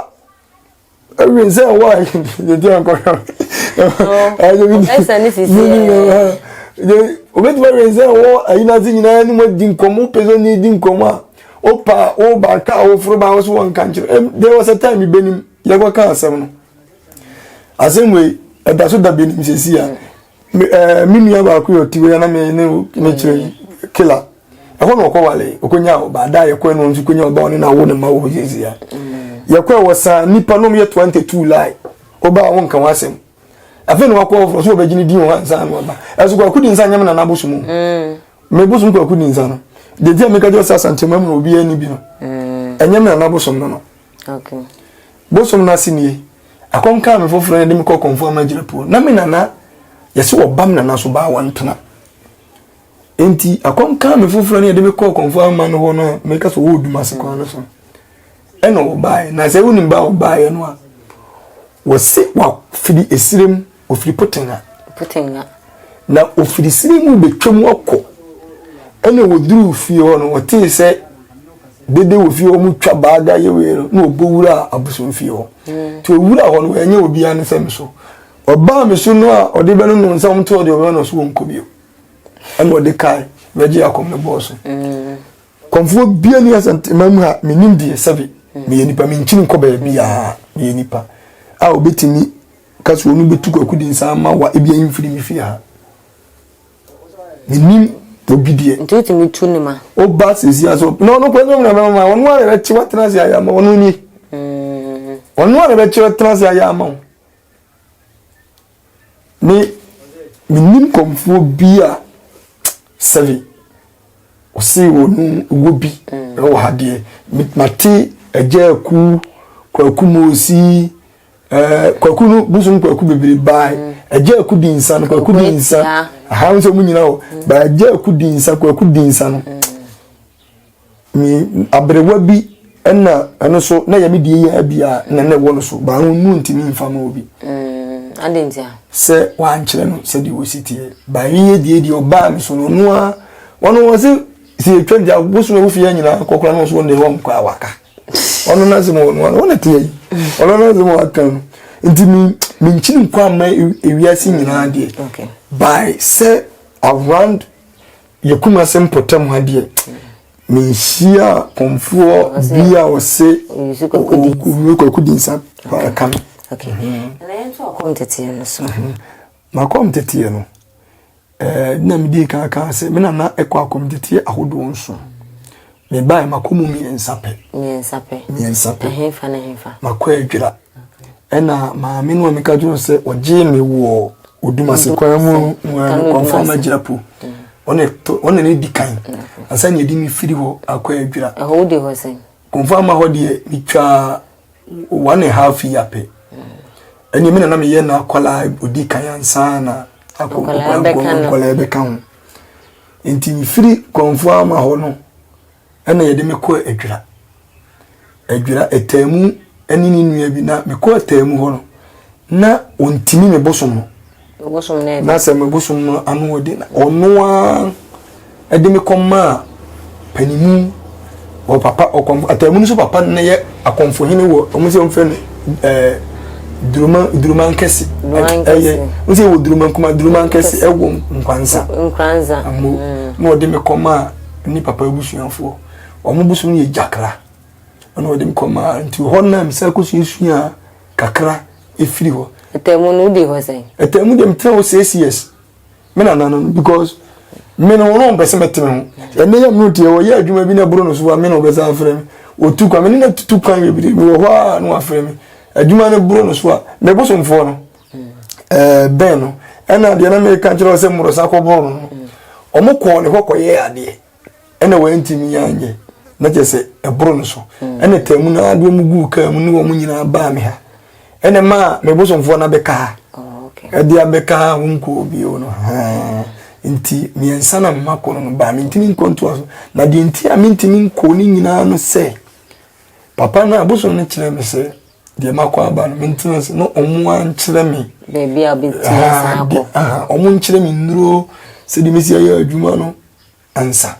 awie nsa ɛwɔ a yɛdi ankɔhwɛ. Ɛsɛ ne sisi ɛ. Obɛtumi awie nsa ɛwɔ ayi n'ase nyinaa ne mu adi nkɔmmɔ. Wopɛ sɛ ɔne di nkɔmmɔ a, wopa woba ka woforo ba wo so wɔnka nkyerɛ. There was a time bɛnim yɛkɔka asɛm no, asɛm wei ɛda so da bɛnim sɛsi a me nua baako yɛ ɔte wei na me ne ne kyerɛ yi kila ɛhɔ na ɔkɔ wale, ɔkɔnya ɔbaa da yɛkɔ no nso kɔnya ɔbaa, ɔne na awo ne ma wɔ hɔ sɛsi a yɛkɔ wɔ saa nipa nom yɛ 22 lie. Ɔbaa wo nka ho asɛm, afei na wakɔ foforɔ so wɔbɛgye ne din wɔ hɔ ansa na waba. Ɛso kwaku di nsa nyɛm nana abosom o, me bosom kwaku di nsa no deɛ tí a meka kyerɛ sɛ Asantema mu na obiara ni bi no, ɛnyɛ me nana bosom no. Bosom no ase nie. Akɔnka me foforɔ no de me kɔ kɔnfo ama gyina po na me nana yɛsɛ wɔba me nana so baa wɔntena, nti akɔnka me foforɔ no yɛde me kɔ kɔnfo ama no hɔ no a, meka sɛ ɔwɔ Odumase kwan no so ɛna ɔbaeɛ. Na sɛ wonim ba a ɔbaeɛ no a, wɔse wafiri esirem, ofiri Potenga. Potenga. Na ofiri sire mu bɛtwam akɔ, ɛna wɔduruu fie hɔ no, wɔtee sɛ dede wɔ fie hɔ, mu twa baaga yɛ wei no, na ɔbɔ wura abosom fie hɔ. Nti ɔwura hɔ no, ɛnyɛ obiara ne sɛ me so ɔbaa me so no a ɔde bɛno no nsa wɔn to ɔde ɔbɛma no so wɔnkɔ bio, ɛna ɔde kae bɛgye akɔm no bɔɔ so. Kɔmfoɔ bia ni Asantema mu ha menim deɛ sɛbe meyɛ nipa, menkyini nkɔ baabiaa, meyɛ nipa a obɛtumi ka sɛ ɔno bɛtu kwaku di nsa ama wa ebi mfiri me fie ha, menim obi deɛ. Nti wotumi tu ne ma? Woba sɛsi a so na ɔno kora nyɛ ɔmo na ɔno ara na ɛbɛkye watena ase ayɛ ama ɔno nie, ɔno ara na ɛbɛkye watena ase ayɛ ama wo. Me menim kɔmfoɔ bi a sɛbe ɔse ɔno wɔ bi ɛwɔ ha deɛ, mate agya aku kwaku moosi, kwaku no bosom kwaku bebree baa agya aku di nsa no, kwaku di nsa aha nso mu nyinaa hɔ baa agya aku di nsa, kwaku di nsa no. Me aberewa bi ɛna ɛno so na yɛ me deɛ yɛ bi a na na ɛwɔ no so baa ho nu ntumi nfa ma obi. Adi nti a. Sɛ wankyerɛ no sɛdeɛ wɔsi teɛ baa yi yɛ deɛ ɔbaa mi so no, ɔno a wɔn wɔ se sɛ yɛtwa nti abosom ɛwɔ fie nyinaa kɔkora no so wɔn deɛ wɔn kɔ a waka ɔno n'asɛm wɔ no wɔn na teɛ yi, ɔno n'asɛm wɔ aka no, nti mi nkyini nkɔ ama ewiase nyinaa deɛ by sɛ around yɛ Kumase mpɔtam ha deɛ, menhyia kɔmfoɔ bi a ɔse ɔwɔ kwaku di nsa ka no. Na yɛnto akɔm teteɛ no so. Makɔm teteɛ no, na medi kan ka sɛ me nana ɛkɔ akɔm teteɛ ahodoɔ nson. Mebaeɛ makɔ mu mmiɛnsa pɛ. Mmiɛnsa pɛ. Mmiɛnsa pɛ. Ɛhefa ne hefa? Makɔ Adwira, ɛna maame no a meka kyerɛ sɛ ɔgyee me wɔ Odumase kwan mu kɔnfɔ ama gyina po, ɔne ne di kan ansa ne yɛde me firi hɔ akɔ Adwira. Ɛhɔ wodi hɔ sɛn? Kɔnfɔ ama hɔ deɛ, metwaa 1.5 year pɛ. Ɛne me nana meyɛ na akwadaa odi kan ansa na akɔ nkwadaa bɛka ho, nti mefiri kɔnfɔ ama hɔ no ɛna yɛde me kɔ Adwira. Adwira ɛtaamu ɛne ne nua bi na mekɔ ɛtaamu hɔ no, na ɔntumi me bosom no na sɛ me bosom no ano ɔde na ɔno ara ɛde me kɔ maa panimu wɔ papa ɔkɔmfo ataamu no so. Papa no yɛ akɔmfohene wɔ ɔmo sɛ ɔmfrɛ no duruma, duruma nkɛse. Ɛyɛ n sɛ wɔ duruma nkuma, duruma nkɛse ɛwɔ Nkwansa. Nkwansa. Amo na ɔde me kɔ maa ne papa abusuafoɔ, ɔmo bosom no yɛ Gyakra, ɛna ɔde me kɔ maa, nti hɔ nam sɛ akɔsuasua kakra efiri hɔ. Ɛtɛmu no wodi hɔ sɛn? Ɛtɛmu deɛ, metena hɔ 6 years, me nana no, because me no wɔn mpɛ sɛ mɛte me ho. Ɛnɛ yɛ mu deɛ, wɔyɛ adwuma bi na ɛboro no so a, me na ɔbɛsa afrɛ me. Wɔtu kwan, me ne no atutu kwan bebree. Mewɔ hɔ a na wafrɛ me. Adwuma no boro no so a, me bosomfoɔ no ɛɛ bɛn no. Ɛna deɛ na meka kyerɛ wo sɛ mmorosa kɔboro no no, wɔn kɔɔ ne hɔ kɔyɛɛ adeɛ. Ɛna wɔantumi anyɛ. Na kyerɛ sɛ ɛboro no so. Ɛna taamu no ara de wɔn guu kaa mu ne wɔn nyinaa baa me ha. Ɛna ɛmaa me bosomfoɔ no abɛka ha. Ɛde abɛka ha wonkɔɔ bio no. Nti mmiɛnsa na mma kɔ no no baa mentumi nkɔ ntoa so. Na deɛ nti a mentumi nkɔ ne nyinaa no sɛ papa no abosom no kyerɛ me sɛ deɛ makɔ aba no mentena ase na ɔmo ankyerɛ me. Baabi a wobɛtumi asan akɔ. Ɔmo nkyerɛ me nnuro sɛdeɛ mesi ayɛ adwuma no. ansa.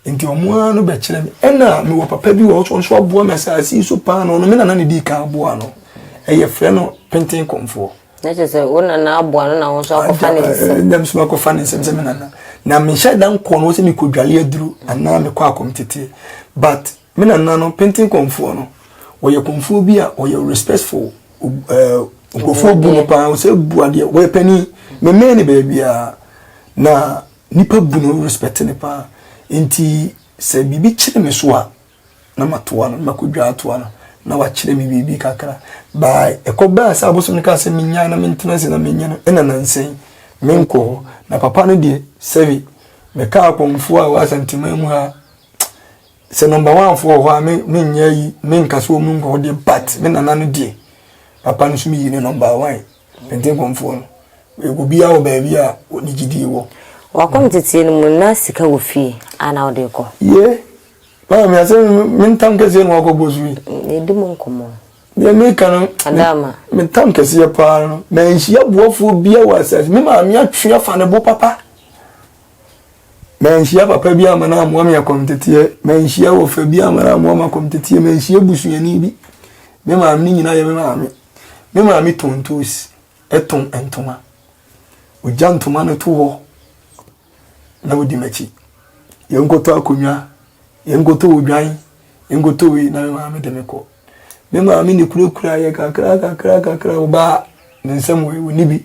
Nti ɔmo ara no bɛkyerɛ me. Ɛna mewɔ papa bi wɔ hɔ nso aboa me asase yi so paa no, ɔno me nana na edii kan aboa no. Ɛyɛ frɛ no Penten Kɔmfoɔ. Na kyerɛ sɛ wo nana aboa no na wo nso akɔfa ne nsam. Ɛna nso akɔfa ne nsam sɛ me nana. Na menhyɛ da nkɔ no sɛ mekɔdwale aduro anaa mekɔ akɔmteteɛ. But me nana no, Penten Kɔmfoɔ no, ɔyɛ kɔmfoɔ bi a ɔyɛ respectful. Nkurɔfoɔ bu no paa, ɔsɛ bu adeɛ, ɔyɛ panin. Memmɛn no baabiara. Na Nipa bu no respect no paa nti sɛ biribi kyere me so a na matoa no na makɔdwa atoa no na wakyerɛ me biribi kakra baa ɛkɔ baa sɛ abosom no kaa sɛ menyaa na mentena ase na menyɛ no ɛna nansa yi menkɔ hɔ na papa no deɛ sɛbi meka akɔmfoɔ a wɔ Asanteman mu ha sɛ number one foɔ wɔ hɔ a me menyɛ yi menka sɛ wɔn nkɔ hɔ deɛ but me nana no deɛ papa no so meyi ne number one Pentenkɔmfoɔ no, obiara wɔ baabi a ne gyidie wɔ. Wakɔ nteteɛ no mu na sika wɔ fie a na wode rekɔ. Ye, maame asɛm me ntam kɛseɛ na wakɔ bɔ so yi. Yɛdi mu nkɔmmɔ. Deɛ meka no, Adama. me ntam kɛseɛ paa no, manhyia boafoɔ biara wɔ asase. Me maame atwe afa ne bo papa. Manhyia papa bi amma no ammoa me akɔmteteɛ. Manhyia wɔfa bi amma no ammoa me akɔmteteɛ. Manhyia busuani bi. Me maame ne nyinaa yɛ me maame. Me maame tɔn ntoosi, tɔn ntoma. Ɔgya ntoma no to hɔ na ɔdi m'akyi. Yɛnkɔtɔ akonnwa, yɛnkɔtɔ odwan, yɛnkɔtɔ wei na me maame de me kɔ. Me maame ne kurakura yɛ kakra kakra kakra ɔbaa ne nsam wei ɔni bi.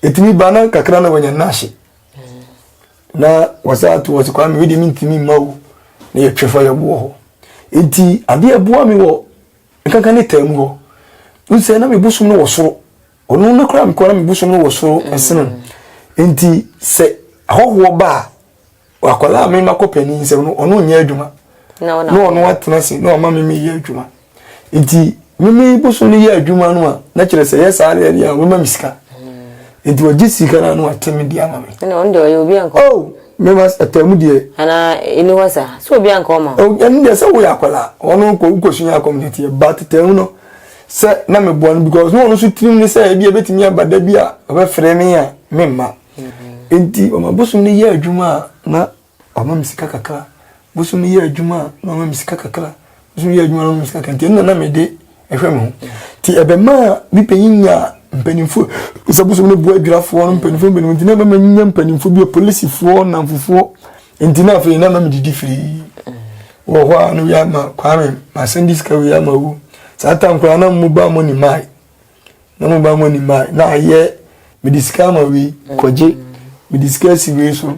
Ɛtumi ba na kakra na wanya nahye. Na wɔsan ato wɔ sɛ Kwame wei deɛ mentumi mma wo na yɛtwe fa yɛboɔ hɔ. Nti adeɛ ɛboa me wɔ Nkanka ne taa mu hɔ. Wohu sɛ na me bosom no wɔ soro. Ɔno no koraa mekɔ na me bosom no wɔ soro ɛsene no. Nti sɛ ahɔhoɔ ba a, akwadaa a mema kɔ panin nsɛm no, ɔno nyɛ adwuma. Na ɔno atena ase na ɔma me meyɛ adwuma. Nti me me bosom no yɛ adwuma no a, na kyerɛ sɛ yɛ saa deɛ deɛ a ɔbɛma me sika. Nti ɔgye sika no a na wate me de ama me. Ɛna ɔno deɛ ɔyɛ obi anka. Oh! Mema ɛtaa mu deɛ. Anaa ɛni hɔ saa sɛ obi anka ɔma wo. Ɛno deɛ sɛ woyɛ akwadaa ɔno kɔ wokɔsua akɔm teteɛ but taa mu no sɛ na meboa no because na ɔno nso tirim ne sɛ ebi ebɛtumi aba da bi a ɔbɛfrɛ me a memma nti ɔma bosom no yɛ adwuma a na ɔma me sika kakra bosom no yɛ adwuma a na ɔma me sika kakra bosom no yɛ adwuma na ɔma me sika kakra nti ɛno na na mede ɛhwɛ me ho nti ɛbɛmaa me panyin nyaa mpanimfoɔ sɛ bosom no boa adwirafoɔ no mpanimfoɔ mpanimfoɔ nti na ɛbɛma nya mpanimfoɔ bi apolisifoɔ namfofoɔ nti na afei na ma medidi firii wɔ hɔ a no wia ma kwame masɛn di sika wei ama wo saa tam koraa na mobile money mae na mobile money mae na ayɛ mede sika ama wei kɔgye mede sika asi wei so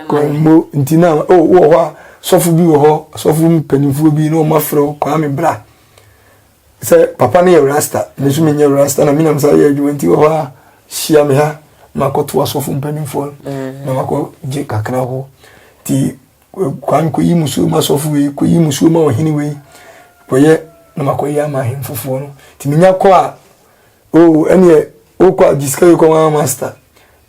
kɔmmo nti na oh wɔ hɔ a sɔfo bi wɔ hɔ sɔfo mpanimfoɔ bi na wɔn afrɛ wo kwame bra Sɛ papa no yɛ rasta, me nso menyɛ rasta na menam saa yɛ adwuma nti wɔ hɔ a hyia me ha na makɔto asɔfo mpanimfoɔ no mm. na makɔgye kakra hɔ nti kwan kɔyi musuo ma sɔfo wei kɔyi musuo ma ɔhene wei kɔyɛ na makɔyɛ ama ahemfofoɔ no nti menya kɔ a o oh, ɛneɛ wokɔ a gye sika yi kɔma master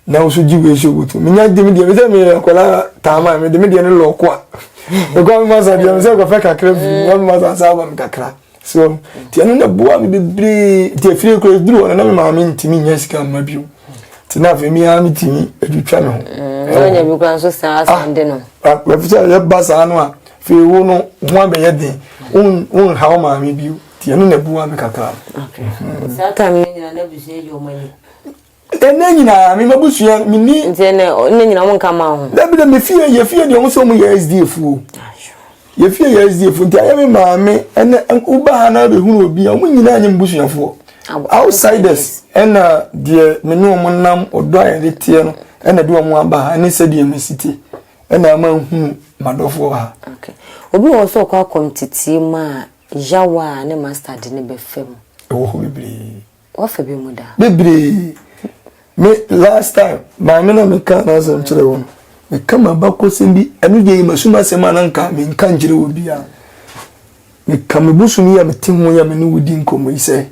na wo so gye wei hyɛ wotu menya de me deɛ mesɛ meyɛ akwadaa taama mede me deɛ no lɔɔko a mekɔ me masa deɛ mesɛ kɔfɛ kakra firi mu me masa sa ama me kakra so nti ɛno na boa me bebree nti afiri kura duru hɔ no na me maame ntumi nya sika mma bio nti na afei me ara metumi atwitwa me ho ɔnya bi kora nso saa asande no afei sɛ yɛba saa no a afei wo no ho abɛyɛ den wonha wo maame bio nti ɛno na ɛboa me kakra saa time no nyina na abusua gye ɔmo ani Ɛnɛ nyinaa me mabusua me ni. Nti ɛnɛ ɛnɛ nyinaa wɔn nka ma ho. Dabi dabi me fie yɛ fie deɛ wɔn sɛ wɔn yɛ SDA fuo. Yɛ fie yɛ SDA fuo nti ayɛ me maame ɛnɛ woba ha na abɛhunu obi a wɔn nyinaa nyɛ mbusuafoɔ. Outsiders ɛna deɛ me ne wɔn nam ɔdɔ a yɛde teɛ no ɛna de wɔn aba ha ɛne sɛdeɛ me si te ɛna ama nhunu M'adɔfoɔ wɔ ha. Okay. Obi wɔ hɔ sɛ ɔkɔ akɔmteteɛ mu a, yaw a ne master de no bɛfa mu. Ɛwɔ hɔ bebree. Wafa bi mu da? Bebree. Me last time, maame na meka n'asɛm kyerɛ wɔn. Meka m'abakɔsɛm bi, ɛno deɛ yɛ m'asum asɛm a na nka menka nkyerɛ wɔ biara. Meka me bosom yi a mete ho yi a me ne wo di nkɔmmɔ yi sɛ,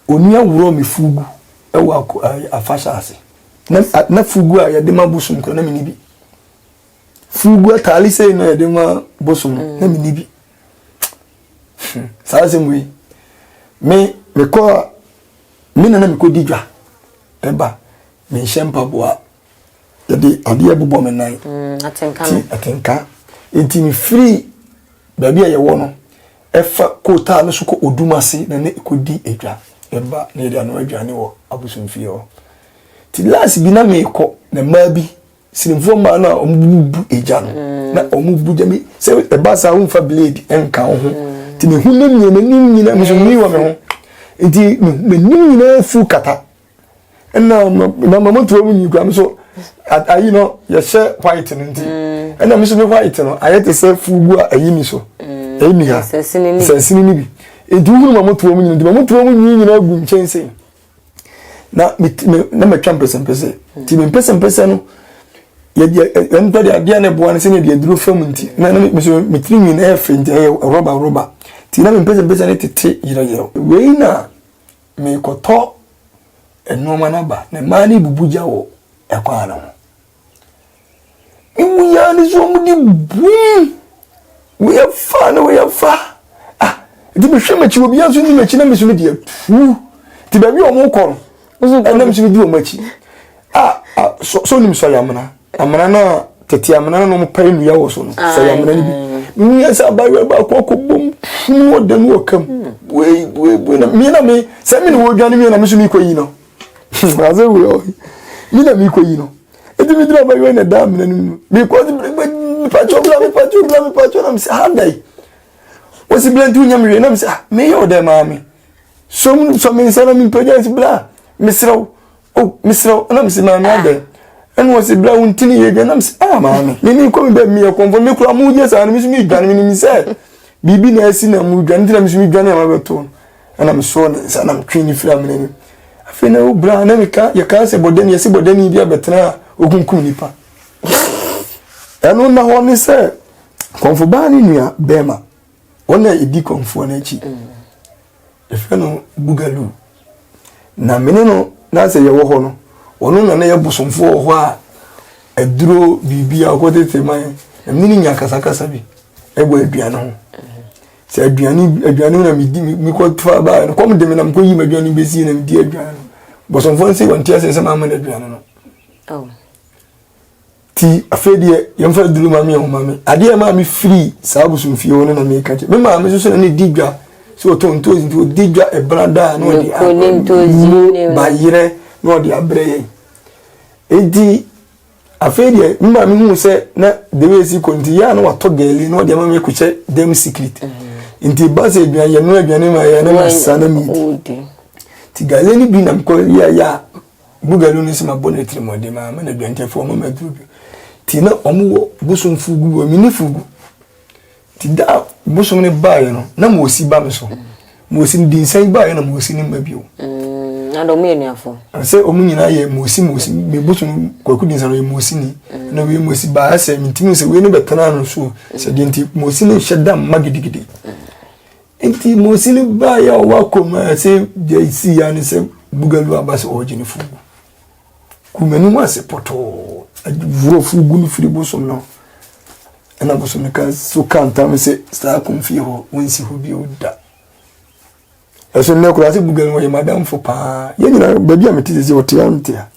onua worɔ me fugu wɔ afahyɛ ase. Na, na fugu a yɛde ma bosom koraa na menni bi. Fugu ataade sei na yɛde ma bosom no na menni bi. Hmm, saa asɛm wei. Me mekɔ a me nana mekɔdi dwa ɛba menhyɛ mpaboa yɛde adeɛ bobɔ me nan. Mm, atenka no. Atenka. Nti mefiri baabi a yɛwɔ no ɛfa kootaa no so kɔ odum ase na ne kɔdi adwa ɛba na yɛde ano aduane wɔ abosomfie hɔ. Nti last bi na mekɔ na mmaa bi Sinimfoɔ mmaa no a wɔbubu egya no mm. na wɔbu gya mi sɛ ɛba saa womfa blade nka wo ho mm. nti mehu ne nyina m'anim nyina me so nwi wɔ me ho nti m'anim nyinaa fu kata ɛna na ma motoa mu nyi kura me so ayi no yɛhyɛ white no nti mm. ɛna me so me white no ayɛ te sɛ fugu a ayi mi so ayi mi ha sɛnsini ni bi nti wohunu ma motoa mu nyina nti ma motoa mu nwi nyinaa gu nkyɛnsee na me na matwa mpɛsɛmpɛsɛ nti me mpɛsɛmpɛsɛ no yɛde ɛnpa de adeɛ na ɛboa no sɛnea yɛde aduro fam nti na na me so me tiri nwi no ɛyɛ fɛ nti ɛyɛ rɔba rɔba nti na me mpɛsɛmpɛsɛ no tete yerɛyerɛw wei na mekɔtɔ nneɛma no aba na mmaa no bubu gya wɔ ɛkwan no ho. Mehu yi ara ne sɛ wɔde bum wei afa na wei afa ah nti mehwɛ m'akyi obiara nso ni m'akyi na me nso me deɛ tuu nti baabi a wɔrekɔ no ɛna me nso medi wɔn akyi ah ah so so nim sɔyɛ amena amena no a tete amena no na wɔpae nnua wɔ so no sɔyɛ amena no bi mehu yɛ sɛ abaayewa baako akɔ bom funu wɔ dan wɔ kam wei wei wei na me na me sɛ me na wɔredwane me na me nso mekɔ yi no asɛ wei ɔ me na mekɔ yi no Eti mi gyina bɛyɛ na ɛda amena no mu. Because mepatwɔ bla mepatwɔ bla mepatwɔ na mesɛ ha dai. Wɔsi bla nti wonya me hwee na mesɛ ah meyɛ wo dɛ maame. So sɔ me nsa na mempagya nsi bla mesrɛ wo. Oh mesrɛ wo na mesɛ maame adɛn. Ɛna wɔsi bla wo ntini yɛ dwa na mesɛ ah maame. Me me kɔ me bɛ meyɛ kɔnfɔ me kura mo gye saa no me so medwane menim sɛ biribi na asi na mo dwane nti na me so medwane a mabɛto no. Ɛna mesɔɔ ne nsa na metwee no firi amena no mu. Afei na wo bra na meka yɛka sɛ bɔdani yɛsɛ bɔdani bi abɛtena a okunkum nipa. Ɛno na hɔ ne sɛ kɔnfobaa ne nua bɛrima wɔn na ɛdi kɔnfoɔ no akyi. Yɛfrɛ no Bugalu. Na mene no na sɛ yɛwɔ hɔ no ɔno na na yɛ bosomfoɔ wɔ hɔ a aduro biribi a ɔkɔtete man na mene no nya akasakasa bi ɛwɔ aduane ho. Sɛ aduane aduane na medi mekɔ fa baa no kɔm de me na mekɔ yi m'aduane bɛsie na medi aduane no bɔsɔmfoɔ no sɛ wɔnte aseɛ sɛ maama no aduane no oh. ti afei deɛ yɛmfa aduro ma me ɛho me adeɛ maa me firi saa bosomfie hɔ no na meka kyɛ me maame nso so na ne di dwa sɛ ɔtɔ ntoosi nti ɔdi dwa ɛbra daa na ɔde mo bayerɛ na ɔde abrɛ yɛn enti Afei deɛ me maame huu sɛ na the way esi kɔ nti yɛ a na watɔ gɛli na ɔde ama me akɔhyɛ dɛm secret mm. nti ba sɛ aduane yɛnoa aduane ma yɛ na masa na medi nti gɛli no bi na mekɔ yɛ yɛ a bugalu no sɛ mabɔ no atirimɔden ma ama no aduane nti afei ɔma ma aduro bi nti na ɔmo wɔ bosom fugu wɔ mini fugu Nti da a bosom no baeɛ no, na Mosi ba me so. Mosi no dinsa yi baeɛ na Mosi no mma bio. Mm, na dɔm yɛ nuafo. Sɛ wɔn nyinaa yɛ Mosi Mosi, me bosom Kwaku dinsa no yɛ Mosi ni. Mm. Na wei Mosi baa sɛ mentumi sɛ wei no bɛtena no so. Sɛ deɛ nti Mosi no nhyɛ da mma gidigidi. Mm. Nti Mosi no baeɛ a ɔwɔ akɔm a sɛ deɛ ɛsi ya ne sɛ Bugalu aba sɛ ɔregye ne fugu. Gu m'anim ase pɔtɔɔ. Aworɔfo gu no firi bosom no. Ɛna bosom no ka so ka ntam sɛ saa kɔmfie hɔ wɔnsi hɔ bio da. Ɛso nnɛ koraa sɛ buga no wɔyɛ madamfo paa. Yɛn nyinaa baabi a mete sɛ ɔte a nte a.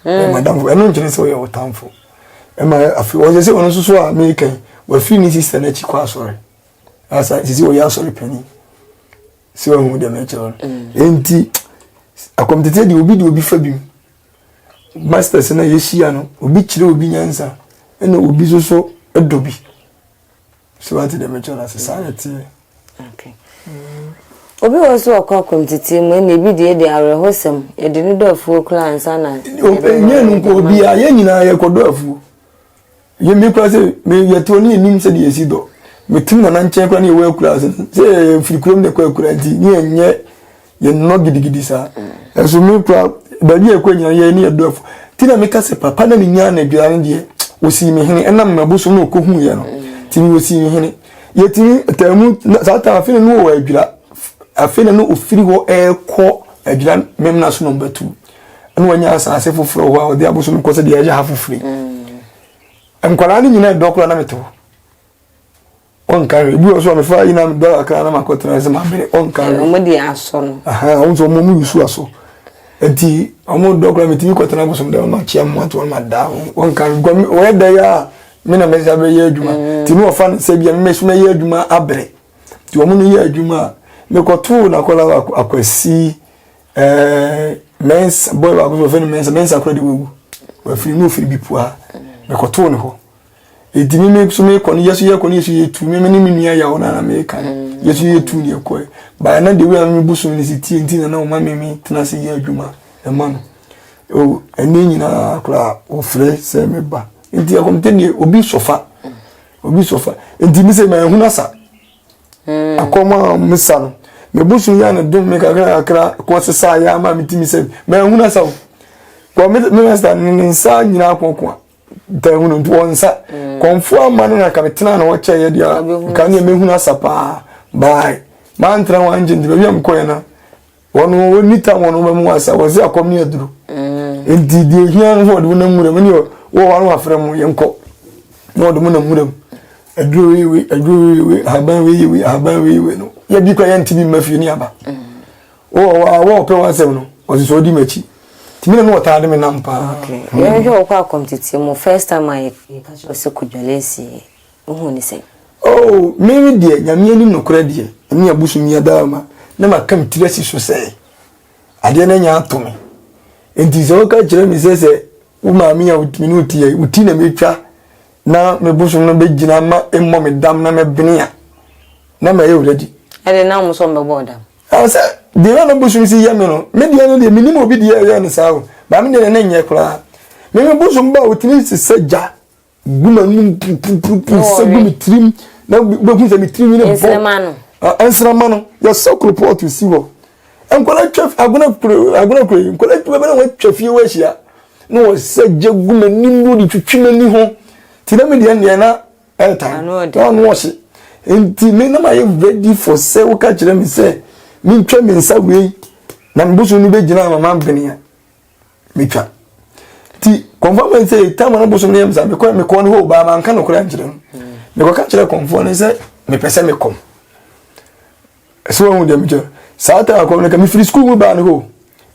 Ɔyɛ mm. madamfo. Ɛno nkyerɛ sɛ ɔyɛ ɔtamfo. Ɛma afei ɔsɛ sɛ ɔno nso so a meka yi wafiri ne sista no akyi kɔ asɔre. Asa sisi ɔyɛ asɔre panin. Sɛ wahu deɛ mekyerɛ no. Mm. Enti akɔmtete deɛ obi de obi fa bi mu. Masters no a yɛhyia no, obi kyerɛ obi nyansa ɛna obi nso so dɔ bi. Sɛ wate deɛ mekyerɛ no ase saa na ɛteɛ. Okay. Mm. Obi wɔ so ɔkɔ akɔmtete mu ɛna ebi deɛ de awerɛhosɛm yɛde no dɔ afuo koraa ansa na. Nyɛ no nko obi a yɛn nyinaa yɛkɔdɔ afuo. Yɛ mi kura sɛ me yɛte hɔ ne yɛnim sɛdeɛ yɛsi dɔ. Metim nana nkyɛn kora ne yɛwɔ akura ase sɛ yɛfiri kurom na ɛkɔ akura nti ne yɛnyɛ yɛnnɔ gidigidi saa. Ɛnso me kura baabi a ɛkɔ nyina yɛ ne yɛdɔ afo. Nti na meka sɛ papa na menyaa no adwira no deɛ ɔsii me hene ɛnam m'abosom na ɔkɔhuiɛ no nti me ɔsii me hene. Yɛtumi taa mu saa taa afei na no wɔ adwira afei na no ɔfiri hɔ ɛrekɔ adwira memna so na ɔbɛtu. Ɛna wanya asase foforɔ hɔ a ɔde abosom kɔ sɛ deɛ ɛyɛ ha foforɔ yi. Nkwadaa no nyinaa dɔ koraa na mete hɔ. Ɔnka hwee. Ebi wɔ so a mefa yi na medɔ kakra na makɔtena sɛ mabere. Ɔnka hwee. Wɔn de asɔ no. Wɔn nso wɔn mu yusu asɔ. Nti wɔn dɔ koraa metumi kɔtena abosom dɛm ma kyea mu ato wɔn ma da. Ɔnka hwee. Wɔyɛ dɛ yɛ a me na mɛsa bɛyɛ adwuma. Nti ne wɔfa no sɛ bia me so mɛyɛ adwuma abrɛ. Nti wɔn no yɛ adwuma a mekɔtoo n'akwadaa akwasi Ɛɛ Mɛnsa boy baako so wɔfrɛ no Mɛnsa Mɛnsa koraa de wawu wafiri mu ofiri Bipua mekɔtoo ne hɔ eti mi mi so mekɔ no yɛso yɛkɔ no yɛso yɛtu mi ne me nua yaw na na meka no yɛso yɛtu ne yɛkɔɛ baa na de wei a me bosom ne si tie nti na na ɔma me me tena ase yɛ adwuma ɛma no o ɛne nyinaa koraa wɔfrɛ sɛ meba nti akɔmtɛ deɛ obi sɔfa obi sɔfa nti mi sɛ ma ehunu asa. Akɔm a mesa no, me bosom yi a na dom me kakra kakra kɔ sesa yɛ ama me timi sɛ manhunu asa o. Kɔ me me master ne ne nsa nyinaa kɔkɔ a ta hunu nti wɔn nsa. Kɔnfo ama no na ka me tena na wɔkyɛ yɛ deɛ nka ne mehunu asa paa. Bye. Mantena wɔn angye nti baabi a mekɔɛ no Wɔn wɔn ni tam wɔn bɛ mu asa wɔn sɛ akɔm ne aduro. Mm. Nti deɛ ohia no wɔde wɔn nwura mu ne wɔ wɔn afrɛ mu yɛn kɔ na wɔde wɔn nwura mu aduro wei wei aduro wei wei ahaban wei wei ahaban wei wei no yɛ bi kɔ yɛn ti bi mma fie ne aba. Mm. Wɔ wɔ wɔ ɔpɛ wɔn asɛm no wɔsi sɛ ɔdi m'akyi tìmí na no wɔtaa de me nam paa. Okay. Yɛn hwɛ wɔkɔ akɔm tete mu first time a yɛ ka kyerɛ sɛ kodwale si Wohuu no sɛn? Oh, me me deɛ, Nyame anim nokorɛ deɛ, ɛne abosom yi adaama, na maka me tiri asi so sɛ, adeɛ no anya ato me. Enti sɛ woka kyerɛ me sɛ sɛ wo maame a me ne wo te yɛ, wo ti na metwa na me bosom no bɛgyina ma mmɔ me dam na mɛbene a, na mayɛ ready. Ɛde na wɔn nso wɔbɛbɔ wo dam. Ah, sɛ deɛ na na bosom si yɛ me no, me deɛ no deɛ menim obi deɛ ɛyɛ no saa o, baa me deɛ no na nyɛ koraa. Me me bosom ba a ɔtumi sesa gya gu m'anum pupupupu sɛ gu me tirim na wobɛhu sɛ me tirim ne bɔ nsrama no nsrama no yɛsɔ koropɔɔto si hɔ nkwadaa twa agona kuro agona kuro yi nkwadaa twa bɛbɛ na wɔatwa fie hɔ ahyia na wɔsɛ gya gu m'anim na wɔde twitwi m'ani ho ti na me deɛ deɛ na ɛɛtan na ɔno ɔhye nti me na ma yɛ ready for sɛ woka kyerɛ me sɛ mentwa me nsa wei na me bosom no bɛgyina ama mabene a metwa nti kɔnfoɔ ma sɛ tam no bosom no yɛ msa mekɔ mekɔ no hɔ baa manka nokorɛ ankyerɛ no mekɔka kyerɛ kɔnfoɔ no sɛ mepɛ sɛ mekɔm ɛsɛ wɔn deɛ mekyerɛ saa tam akɔm no ka mefiri sukuu mu baa no hɔ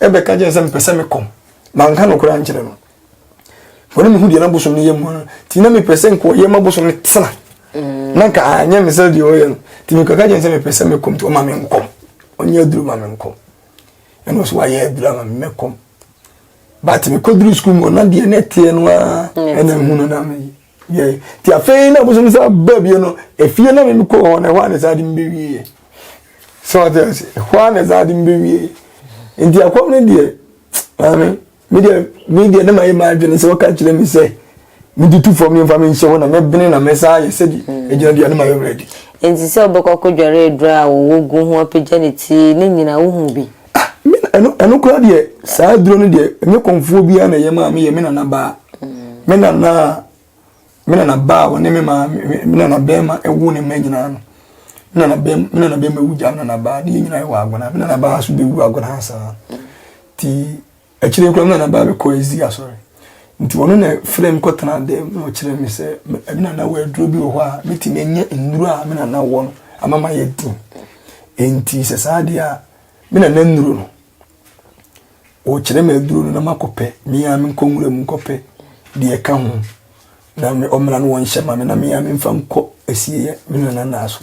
ɛbɛka kyerɛ sɛ mepɛ sɛ mekɔm manka nokorɛ ankyerɛ no wɔne mehu deɛ na bosom no yɛ mu no nti na mepɛ sɛ nkɔyɛ ma bosom no tena na nka anyɛ me sɛ deɛ ɔyɛ no nti mekɔka kyerɛ sɛ mepɛ sɛ mekɔm nti ɔma menkɔm ɔnyɛ aduru ma menkɔm ɛna ɔsɛ wayɛ aduru ama me mɛkɔm but mekɔduru sukuu mu na deɛ na ɛteɛ no ara ɛna ehu no na meyɛ nti afei na bosom sɛ ba bie no efie na mekɔ hɔ na ɛhɔ a na saa de mbɛwie yɛ sɛ ɔte ase ɛhɔ a na saa de mbɛwie nti akɔm no deɛ maame Me deɛ me deɛ na mayɛ m'adwene sɛ wɔka kyerɛ me sɛ metutu fam yɛmfa me nhyɛ hɔ na mɛbene na mɛsan ayɛ sɛdeɛ mm. ɛgyina dua no mayɛ ready. Nti sɛ wobɛkɔ akɔdware aduro a wɔwɔ gu ho apagya ne ti ne nyinaa wohu bi? Ah, ɛno ɛno koraa deɛ saa aduro no deɛ ɛnyɛ kɔnfoɔ biara na ɛyɛ maa meyɛ me nana baa mm. me nana me nana baa a ɔne me maa me nana bɛrima ɛwo ne mma nyinaa no me nana bɛrima me nana bɛrima wu gya me nana baa ne yɛ nyinaa wɔ agona me nana baa so bɛwu agona saa ti Akyire yi koraa me nana baa bɛkɔɔ Ezi asɔre. Nti ɔno na frɛ me kɔtena dɛm na ɔkyerɛ me sɛ me nana wɔ aduro bi wɔ hɔ a mɛtumi anya nnuro a me nana wɔ no ama mayɛ den. Nti sɛ saa deɛ a me nana nnuro no ɔkyerɛ me aduro no na makɔpɛ me ara menkɔ nwura mu nkɔpɛ deɛ ɛka ho na me ɔmmra no wɔnhyɛ ma me na me ara memfa nkɔ asieeɛ me nana naa so.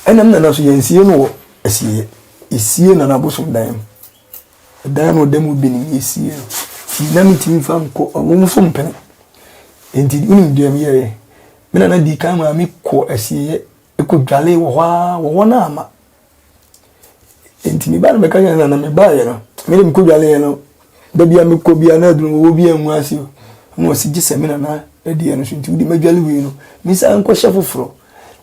Ɛna me nana so yɛnsie no wɔ asieeɛ. Yɛsie nana abosom dan mu. Ɛdan no ɔda mu bi no yɛsie no nti na mentumi mfa nkɔ wɔn nso mpene nti wonim deɛ meyɛeɛ me nana dii kan maa me kɔ asieeɛ kɔdwalee wɔ hɔ ara wɔ hɔ no ama nti meba no mɛka kyerɛ nana mebaeɛ no mene mekɔdwaleeɛ no da bia mekɔ bia na aduru wɔ bi angu ase o. Ɛna ɔsi gye sɛ me nana deɛ no so nti wode madwale wei no mensan nkɔhyɛ foforɔ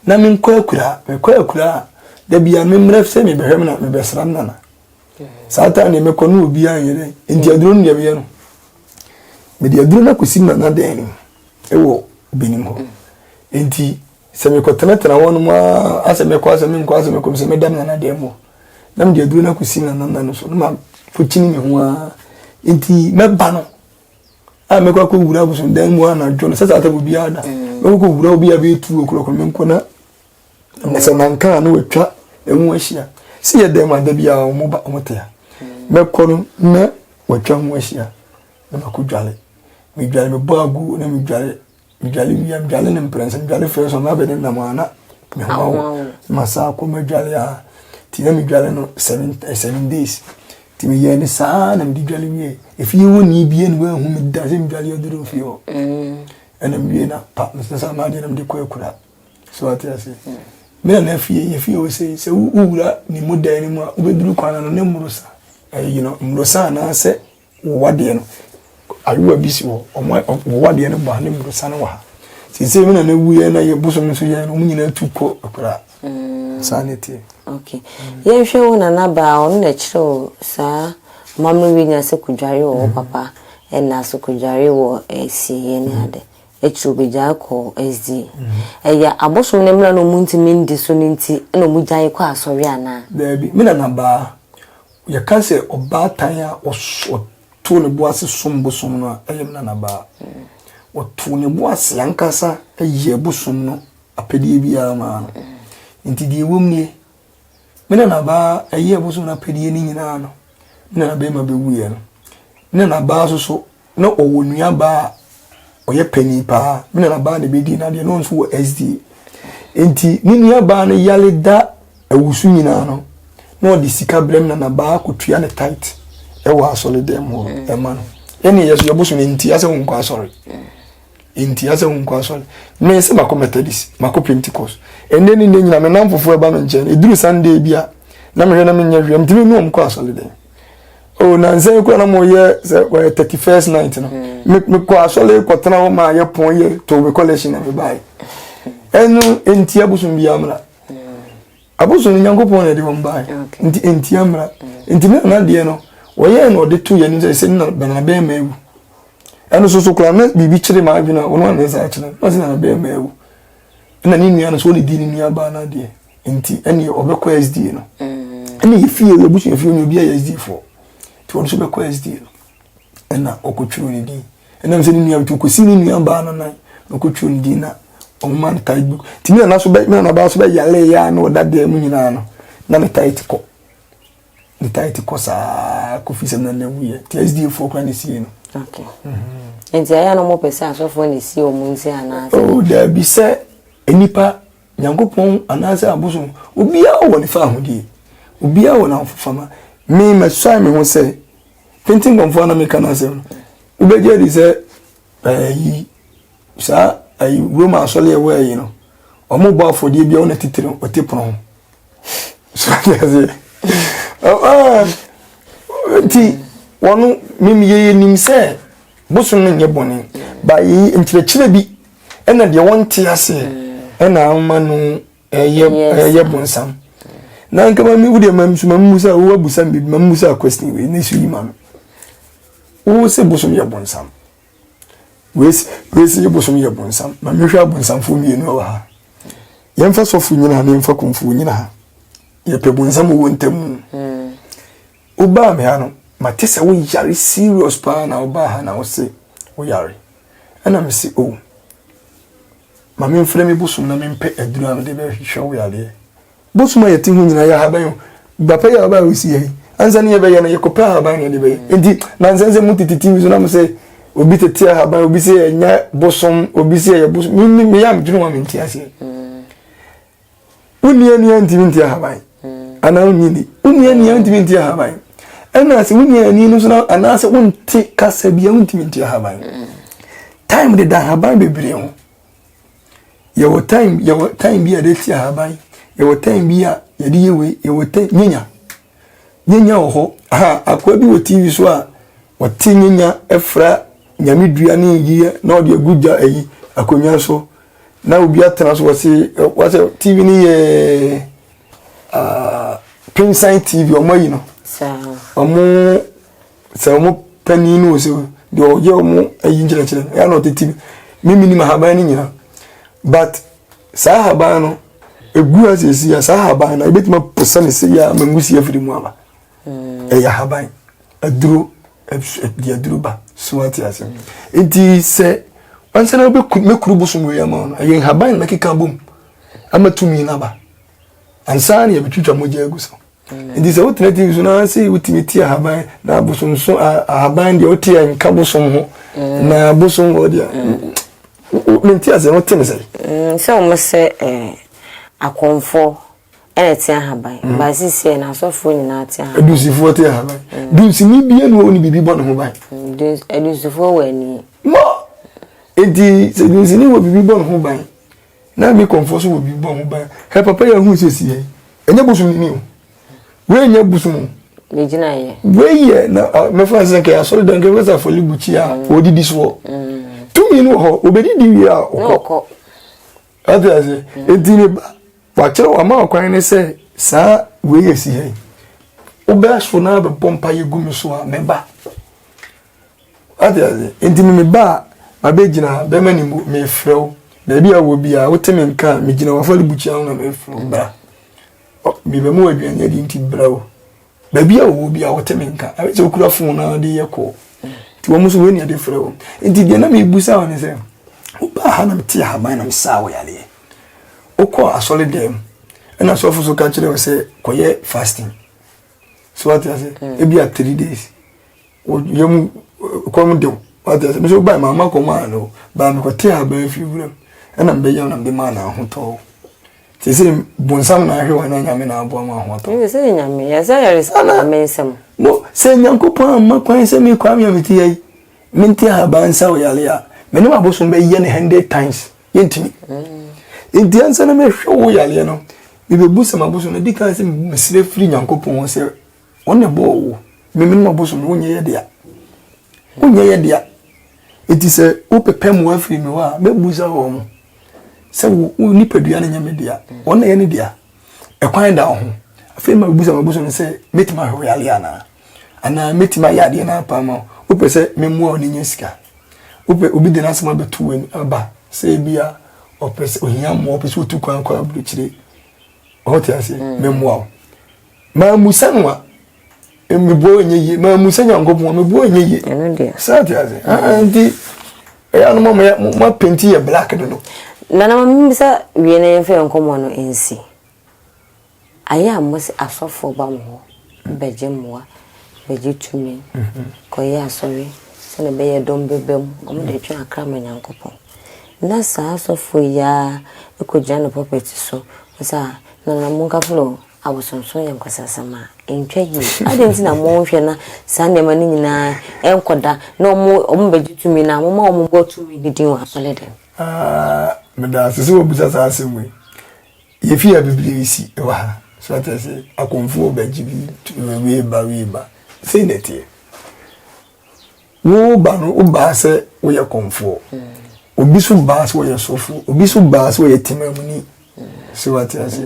na menkɔ akuraa. Mekɔ akuraa a da bia memmrɛ sɛ mebɛhwɛ me na mebɛsra me nana. Saa taa deɛ mɛkɔ no obiara nyɛ dɛn. Nti aduro no deɛ meyɛ no mede aduro no akɔsi me nana dan no mu ɛwɔ Benin hɔ. Nti sɛ mekɔtenatena hɔ nom ara asɛ mɛkɔ asɛ menkɔ asɛ mɛkɔ sɛ mɛda me nana dan mu hɔ na mede aduro no akɔsi me nana nan no so na makɔkyini me ho ara nti mɛba no a mɛkɔ akɔwura abosomdan mu anadwo no sɛ saa tɛm obiara da mɛkɔ kɔwura obi a bɛyɛ tu okorɔkorɔ menkɔ na sɛ nanka a na watwa ɛho ahyia sɛ yɛ dɛm ada bi a wɔn ba wɔn te ha mɛkɔ no na watwa ho ahyia na makɔ dwale medwale mebɔ agu na medwale Medwale wie a, medwale no mprɛnsa, medwale first one na abɛde nam a na me ho awo. Ma saa kɔ madwale a, nti na medwale no 7 days. Nti meyɛɛ ne saa na mede dwale wie. Efie hɔ ni bie ne wɔahu me da sɛ medwale aduru fie hɔ. Ɛna mewie na pa, mesesa m'adeɛ na mede kɔ akura. So ate ase. Me na na fie, yɛ fie hɔ sei, sɛ wowura ne mu dan no mu a, wobɛduru kwan ano ne mmorosa. Ɛyi no, mmorosa anaasɛ Wowa deɛ no, ayowa bi si hɔ, wɔn wowa deɛ no bɔ ha ne mmorosa no wɔ ha. Seesei me nana wuiɛ na yɛ bosom nso yɛ no, wɔn nyinaa tu kɔ akuraa. Saa na ɛteɛ. Okay. Yɛnhwɛ wo nana baa, ɔno na ɛkyerɛ wo saa amammerɛ wei nyinaa sɛ kɔdware wɔ wo papa ɛna so kɔdware wɔ asieeɛ ne ade. Akyiri ɔbɛgyae kɔɔ SDA. Ɛyɛ abosom no mmara na wɔn ntumi ndi so no nti na wɔn gyae kɔ asɔre anaa? Daabi, me nana baa, Yɛka sɛ ɔbaatan a ɔtoo ne bo ase som bosom no a, ɛyɛ me nanabaa. Ɔtoo ne bo ase ankasa yɛɛ bosom no apɛdeɛ biara maa no. Nti deɛ ɛwom nie, me nanabaa ɛyɛɛ bosom no apɛdeɛ no nyinaa no, me nanabarima bɛwuiɛ no, me nanabaa nso so na ɔwɔ nuabaa a ɔyɛ panin paa, me nanabaa na ɛbɛdii n'adeɛ, na ɔno nso wɔ SDA. Nti ne nuabaa no yare da awusu nyinaa no, na ɔde sika brɛ me nanabaa kɔtua ne tithe ɛwɔ asɔre dɛm hɔ ɛma no. Ɛne yɛ so yɛbosom nti asɛ wo nkɔ asɔre. Nti asɛ wo nkɔ asɔre. Me sɛ makɔ Methodist, makɔ Pentecost. Ɛnɛ ne nɛ nyina me namfofoɔ ɛba me nkyɛn. Ɛduru Sunday bi a, na mehwɛ na menyɛ hwee, metumi ne wɔn kɔ asɔre dɛm. Oh, nansa yi kura na mo yɛ sɛ wɔyɛ 31st night no. Me me kɔ asɔre kɔtena hɔ ma yɛ pɔn yɛ to me collection na me bae. Ɛno nti abosom bi amra. Abosom no Nyankopɔn na ɛde wɔn bae. Nti nti amra. Nti me nana deɛ no wɔyɛ na ɔde to yɛ no sɛ sɛ na nana bɛn ma ewu. Ɛno so so kura na biribi kyerɛ ma adwene a wɔn ansa saa kyerɛ. Na sɛ nana bɛn ma ewu. Ɛna ne nua no so ɔne di ne nua baa na deɛ. Nti ɛne ɔbɛkɔ SDA no. Ɛne yɛ fie yɛ abusua fie no obi yɛ SDA foɔ. Nti ɔno nso bɛkɔ SDA no. Ɛna ɔkɔtwerɛ ne din. Ɛnam sɛ ne nua nti ɔkɔsi ne nua baa no nan na ɔkɔtwerɛ ne din na ɔma no tight book. Nti me nana so bɛ me nana baa so bɛyare yɛ a na ɔda dan mu nyinaa no na ne tight kɔ. Ne tight kɔ saa kɔfi sɛ me nana wuiɛ. Nti SDA foɔ koraa na ɛsie no. Okay. Nti ɛyɛ na wɔpɛ sɛ asɔfoɔ na ɛsie wɔn nti anaasɛ? Oh, daabi sɛ nnipa Nyankopɔn anaasɛ abosom, obiara wɔ ne fahodie, obiara wɔ n'ahofama. Me mɛsuae me ho sɛ penten kɔmfoɔ na meka n'asɛm no, wobɛgye adi sɛ ɛyi saa ɛyi Roma asɔre ɛwɔ ɛyi no, wɔn bɔ afɔdeɛ bi a wɔn titiri ɔte pono ho. So ate aseɛ. Nti wɔn mim yɛ nim sɛ bosom no nyɛ bɔne, ba yi nkyerɛkyerɛ bi ɛna deɛ wɔnte aseɛ ɛna ama no ɛyɛ ɛyɛ bonsam na nka ma mi wo deɛ ma mi so ma mi musa wo abusa mi ma mi musa question wei ne so yi ma mi wo se bosom yɛ bonsam wei wei se bosom yɛ bonsam ma mi hwɛ abonsamfoɔ mmienu wɔ ha yɛmfa sɔfo nyina ha na yɛmfa kumfo nyina ha yɛpɛ bonsam wɔ ntam mu wobaa me ha no mate sɛ woyare serious paa na wobaa ha na wo se woyare. Ɛna me se, oh, ma memfrɛ me bosom na mempɛ aduru a mede bɛhwehwɛ wo yareɛ. Bosom a yɛte ho nyinaa yɛ ahaban o. Bapa yi a ɔbaa osi yɛ yi, ansa ne yɛbɛyɛ no yɛkɔpɛ ahaban na yɛde bɛyɛ. Nti nansa sɛ mo tete TV so na mo sɛ obi tete ahaban, obi sɛ ɛnyɛ bosom, obi sɛ ɛyɛ bosom. Me me meyɛ a medwene ho a mente aseɛ. Wonni ani a ntumi nte ahaban anaa wonni ni. Wonni ani a ntumi nte ahaban. Ɛna sɛ wonni ani no so na anaasɛ wonte kasa bi a wontumi nte ahaban. Time deda ahaban bebree ho. Yɛwɔ time bi a yɛde te ahaban, yɛwɔ time bi a yɛde yɛ wei, yɛwɔ time nyanya. Nyanya wɔ hɔ. Aha, akoa bi wɔ TV so a wɔte nyanya fra. Nyame dua ne yiyɛ na ɔde agu gya ayi akonnwa so na obi atena so wɔse wɔsɛ TV no yɛ uh, Pinsan TV ɔmo ayi no ɔmo sɛ ɔmo panin no sɛ deɛ ɔyɛ ɔmo ayi nkyerɛkyerɛ no ɛyɛ na ɔte TV mimi nim ahaban no nyina but saa ahaban no egu ha sɛsi a saa ahaban no ebetumi aposa ne se yɛ ama nwusie afiri mu aba ɛyɛ ahaban aduro de aduro ba so ate ase nti sɛ wansa na wobɛkuru bosom wei ama no ɛyɛ nhaban na mɛkeka bom ama tumi no aba ansa na yɛbɛtwitwa mogya agu so nti sɛ wotena tv so na sɛ wotumi te ahaban na bosomso ahaban deɛ wote a nka bosom ho mm. na bosom wɔ deɛ mm. mente aseɛ wote ne sɛ mm, sɛ wɔn sɛ eh, akɔmfoɔ ɛna ɛte ahaban mm. ba sisi ɛ na asɔfoɔ nyinaa te ahaban adusifoɔ te ahaban dunsini bia ne wɔ ne biribi bɔ ne ho ban adusifoɔ wɔ ani mɔ enti sɛ dunsini wɔ biribi bɔ ne ho ban na me kɔnfoɔ so wɔ biribi bɔ ho ban hɛ papa yɛ ahu sɛsi yɛ ɛnyɛ bosom ni o wei nyɛ bosom o wei yɛ na mɛfa sɛ nkɛ asɔre dan nkɛ sɛ afɔlebukyia a mm. wɔdidi soɔ mm. tumi no wɔ hɔ wɔbɛdidi wie a ɔkɔ ate ase mm. enti ne ba wakyerɛ wama ɔkwan ne sɛ saa wei yɛ si ha yi wobɛ so na bɛbɔ mpa yɛ gu me so a mɛba Wate ase? Enti me meba a, mabɛgyina ha, bɛma ne mu, mefrɛ wo. Baabi a wɔ biara, wote me nka a, megyina w'afɔrebukyia ho na mefrɛ wo, bra. Mebɛma wo aduane adi nti bra o. Baabi a wɔwɔ biara, wote me nka. Ayɛ sɛ wokura fon na wode yɛ kɔɔ. Nti wɔn nso wei na ɛde frɛ wo. Nti deɛ na mebusa wo ne sɛ, wobaa ha na mete ahaban na mesaa wo yareɛ. Wokɔɔ asɔre dɛm, ɛna asɔfo so ka kyerɛ wo sɛ kɔyɛ fasting. So wate ase? Ebi a 3 days. Yam kɔm de wo wate ase mesɛ wobae maama kɔm a no baa mekɔte ahaban firi wuram ɛna mebɛyam na mede maa no ahotɔ te sɛ bonsam na ahwɛ wɔn nyame na aboa ma ahotɔ sɛ nyame yɛsɛ yɛresɛ nyame nsɛm mo sɛ nyankopɔn amma kwan sɛ mekɔ amea mete yɛ yi mente ahaban nsa wɔ yare a me ne m'abosom bɛyɛ ne hundred times yɛntumi nti ansa na mehwɛ wo yareɛ no mebɛbu sɛ m'abosom no di kan sɛ mesrɛ firi nyankopɔn hɔ sɛ Wɔn na ɛbɔɔ wo. Me me ne m'abosom no, wonyɛ yɛ dea. Wonyɛ yɛ dea. Enti sɛ wopɛpɛ mmoa firi me hɔ a, mɛbusa wɔn sɛ wo wo nipadua no nyɛ me dea. Wɔn na ɛyɛ ne dea. Ɛkwan da wo ho. Afei ma mebusa m'abosom no sɛ mɛtumi ahwɛ wo yareɛ anaa? Anaa mɛtumi ayɛ adeɛ no apa ama wo? Wopɛ sɛ memmoa wo na nya sika? Wopɛ obi de n'asɛm abɛto w'ani aba sɛ ebi a ɔpɛ sɛ ohia mmoa, ɔpɛ sɛ otu kwan kɔ aburokyire. Ɔte aseɛ? Memmoa wo. Mammisa no a, meboa nyɛ yie. Mammisa Nyankopɔn a, meboa nyɛ yie. Ɛno deɛ. Saa te ase. Ah, nti ɛyɛ anoma mo yɛ mo apenti yɛ black dodo. Nana ma memmisa wie na yɛmfa yɛn nkɔmmɔ no nsi. Ayɛ a mo se asɔfoɔ ba mo hɔ bɛgye mmoa, bɛgye tumi, kɔyɛ asɔre sɛdeɛ ɛbɛyɛ dɔm bɛba mu, wɔn de twe akra ma Nyankopɔn. Na saa asɔfoɔ yi ara kɔgyina ne pulpit so sɛ a, Nana monka funu o. Abosonsom yɛ nkwaseasɛm a ɛntwa yie. Adɛn nti na monhwɛ na saa nneɛma no nyinaa ɛnkɔda na wɔn wɔn bɛgye tumi na momma wɔn bɔ tumi no din wɔ asɔre dɛm? Ah, meda ase sɛ wɔbusa saa asɛm wei. Yɛfi a bebree si wɔ ha. So ate ase, akɔmfoɔ bɛgye bi, wei ba, wei ba. Sei na ɛteɛ. Wo ba no, wobaa sɛ woyɛ kɔmfoɔ. Obi so baa sɛ ɔyɛ sɔfoɔ. Obi so baa sɛ ɔyɛ temamuni. So wate ase.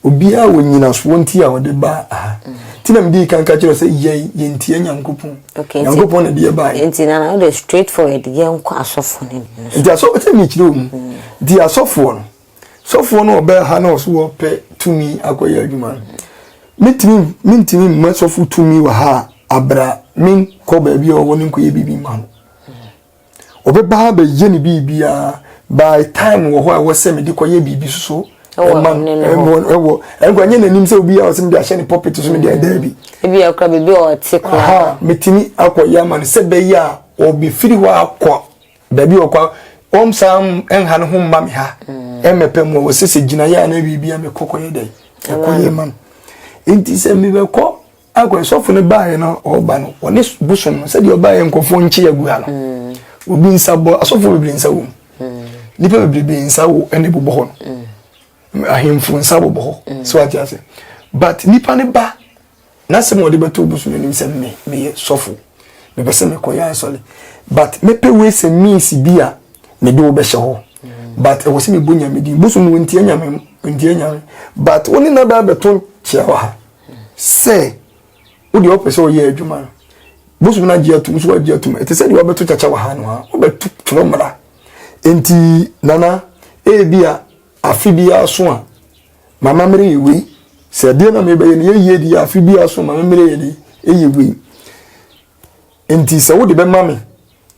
Obiara wɔ nyinasoɔ nti a ɔde baa ha. Nti na mede kan ka kyerɛ sɛ yɛn yɛntia Nyankopɔn. Nyankopɔn na de yɛ baa. Nti na na wode straight forward yɛnkɔ asɔfoɔ no. Nti asɔfoɔ sɛ mekyerɛ wɔ mu. Nti asɔfoɔ no. Sɔfoɔ no ɔbɛɛ ha na ɔso ɔpɛ tumi akɔyɛ adwuma no. Mentumi mentumi mma sɔfo tumi wɔ ha a abra menkɔ baabi a ɔwɔ no nkɔyɛ biribi mma no. Ɔbɛba ha bɛyɛ ne biribiara by time wɔ hɔ a ɛwɔ sɛ mede kɔyɛ biribi soso ɛma no ɛwɔ ɛwɔ ɛnkɔ nyɛ n'anim sɛ obi a ɔsɛ mede ahyɛ ne pulpit so mede ɛdaa bi. Ebi akora biribi a ɔte koraa. Metumi akɔyɛ ama no sɛ bɛyɛ a ɔbɛfiri hɔ akɔ Baabi wɔ kwa wɔn nha ne ho mma me ha mmɛpɛ mu wɔ sɛ sɛ gyinaeɛ a na biribi a mekɔ kɔyɛ dɛ ɛkɔyɛ ma no nti sɛ mebɛkɔ akɔ sɔfo no baeɛ no ɔba no ɔne bosom no sɛdeɛ ɔbaeɛ nkɔfoɔ nkye agu ha no mm. obi nsa bɔ asɔfoɔ bebree nsa wɔ mu mm. nnipa bebrebe nsa wɔ ɛne bobɔ hɔ no mm. ahemfo nsa bobɔ hɔ so ate ase but nipa ne ba N'asɛm a ɔde bɛto bosom anim sɛ me, meyɛ sɔfo. Mepɛ sɛ mekɔyɛ asɔre but mɛpɛ ways and means bi a mede wo bɛhyɛ hɔ but ɛwɔ sɛ mebɔ Nyame din. Bosom no wɔntia Nyame, wɔntia Nyame but wo ne no aba abɛto nkyea wɔ ha sɛ wo deɛ wopɛ sɛ ɔyɛ adwuma no. Bosom no agye atum so agye atum. Ɛte sɛ deɛ wabɛto kyakya wɔ ha no ha, wobɛto twerɛ mmara. Enti nana, ebi a afe biara so a m'amammerɛ yɛ wei. Sɛ adeɛ na mebɛyɛ no yɛ yie deɛ afe biara so m'amammerɛ yɛ de ɛyɛ wei. Enti sɛ wode bɛma me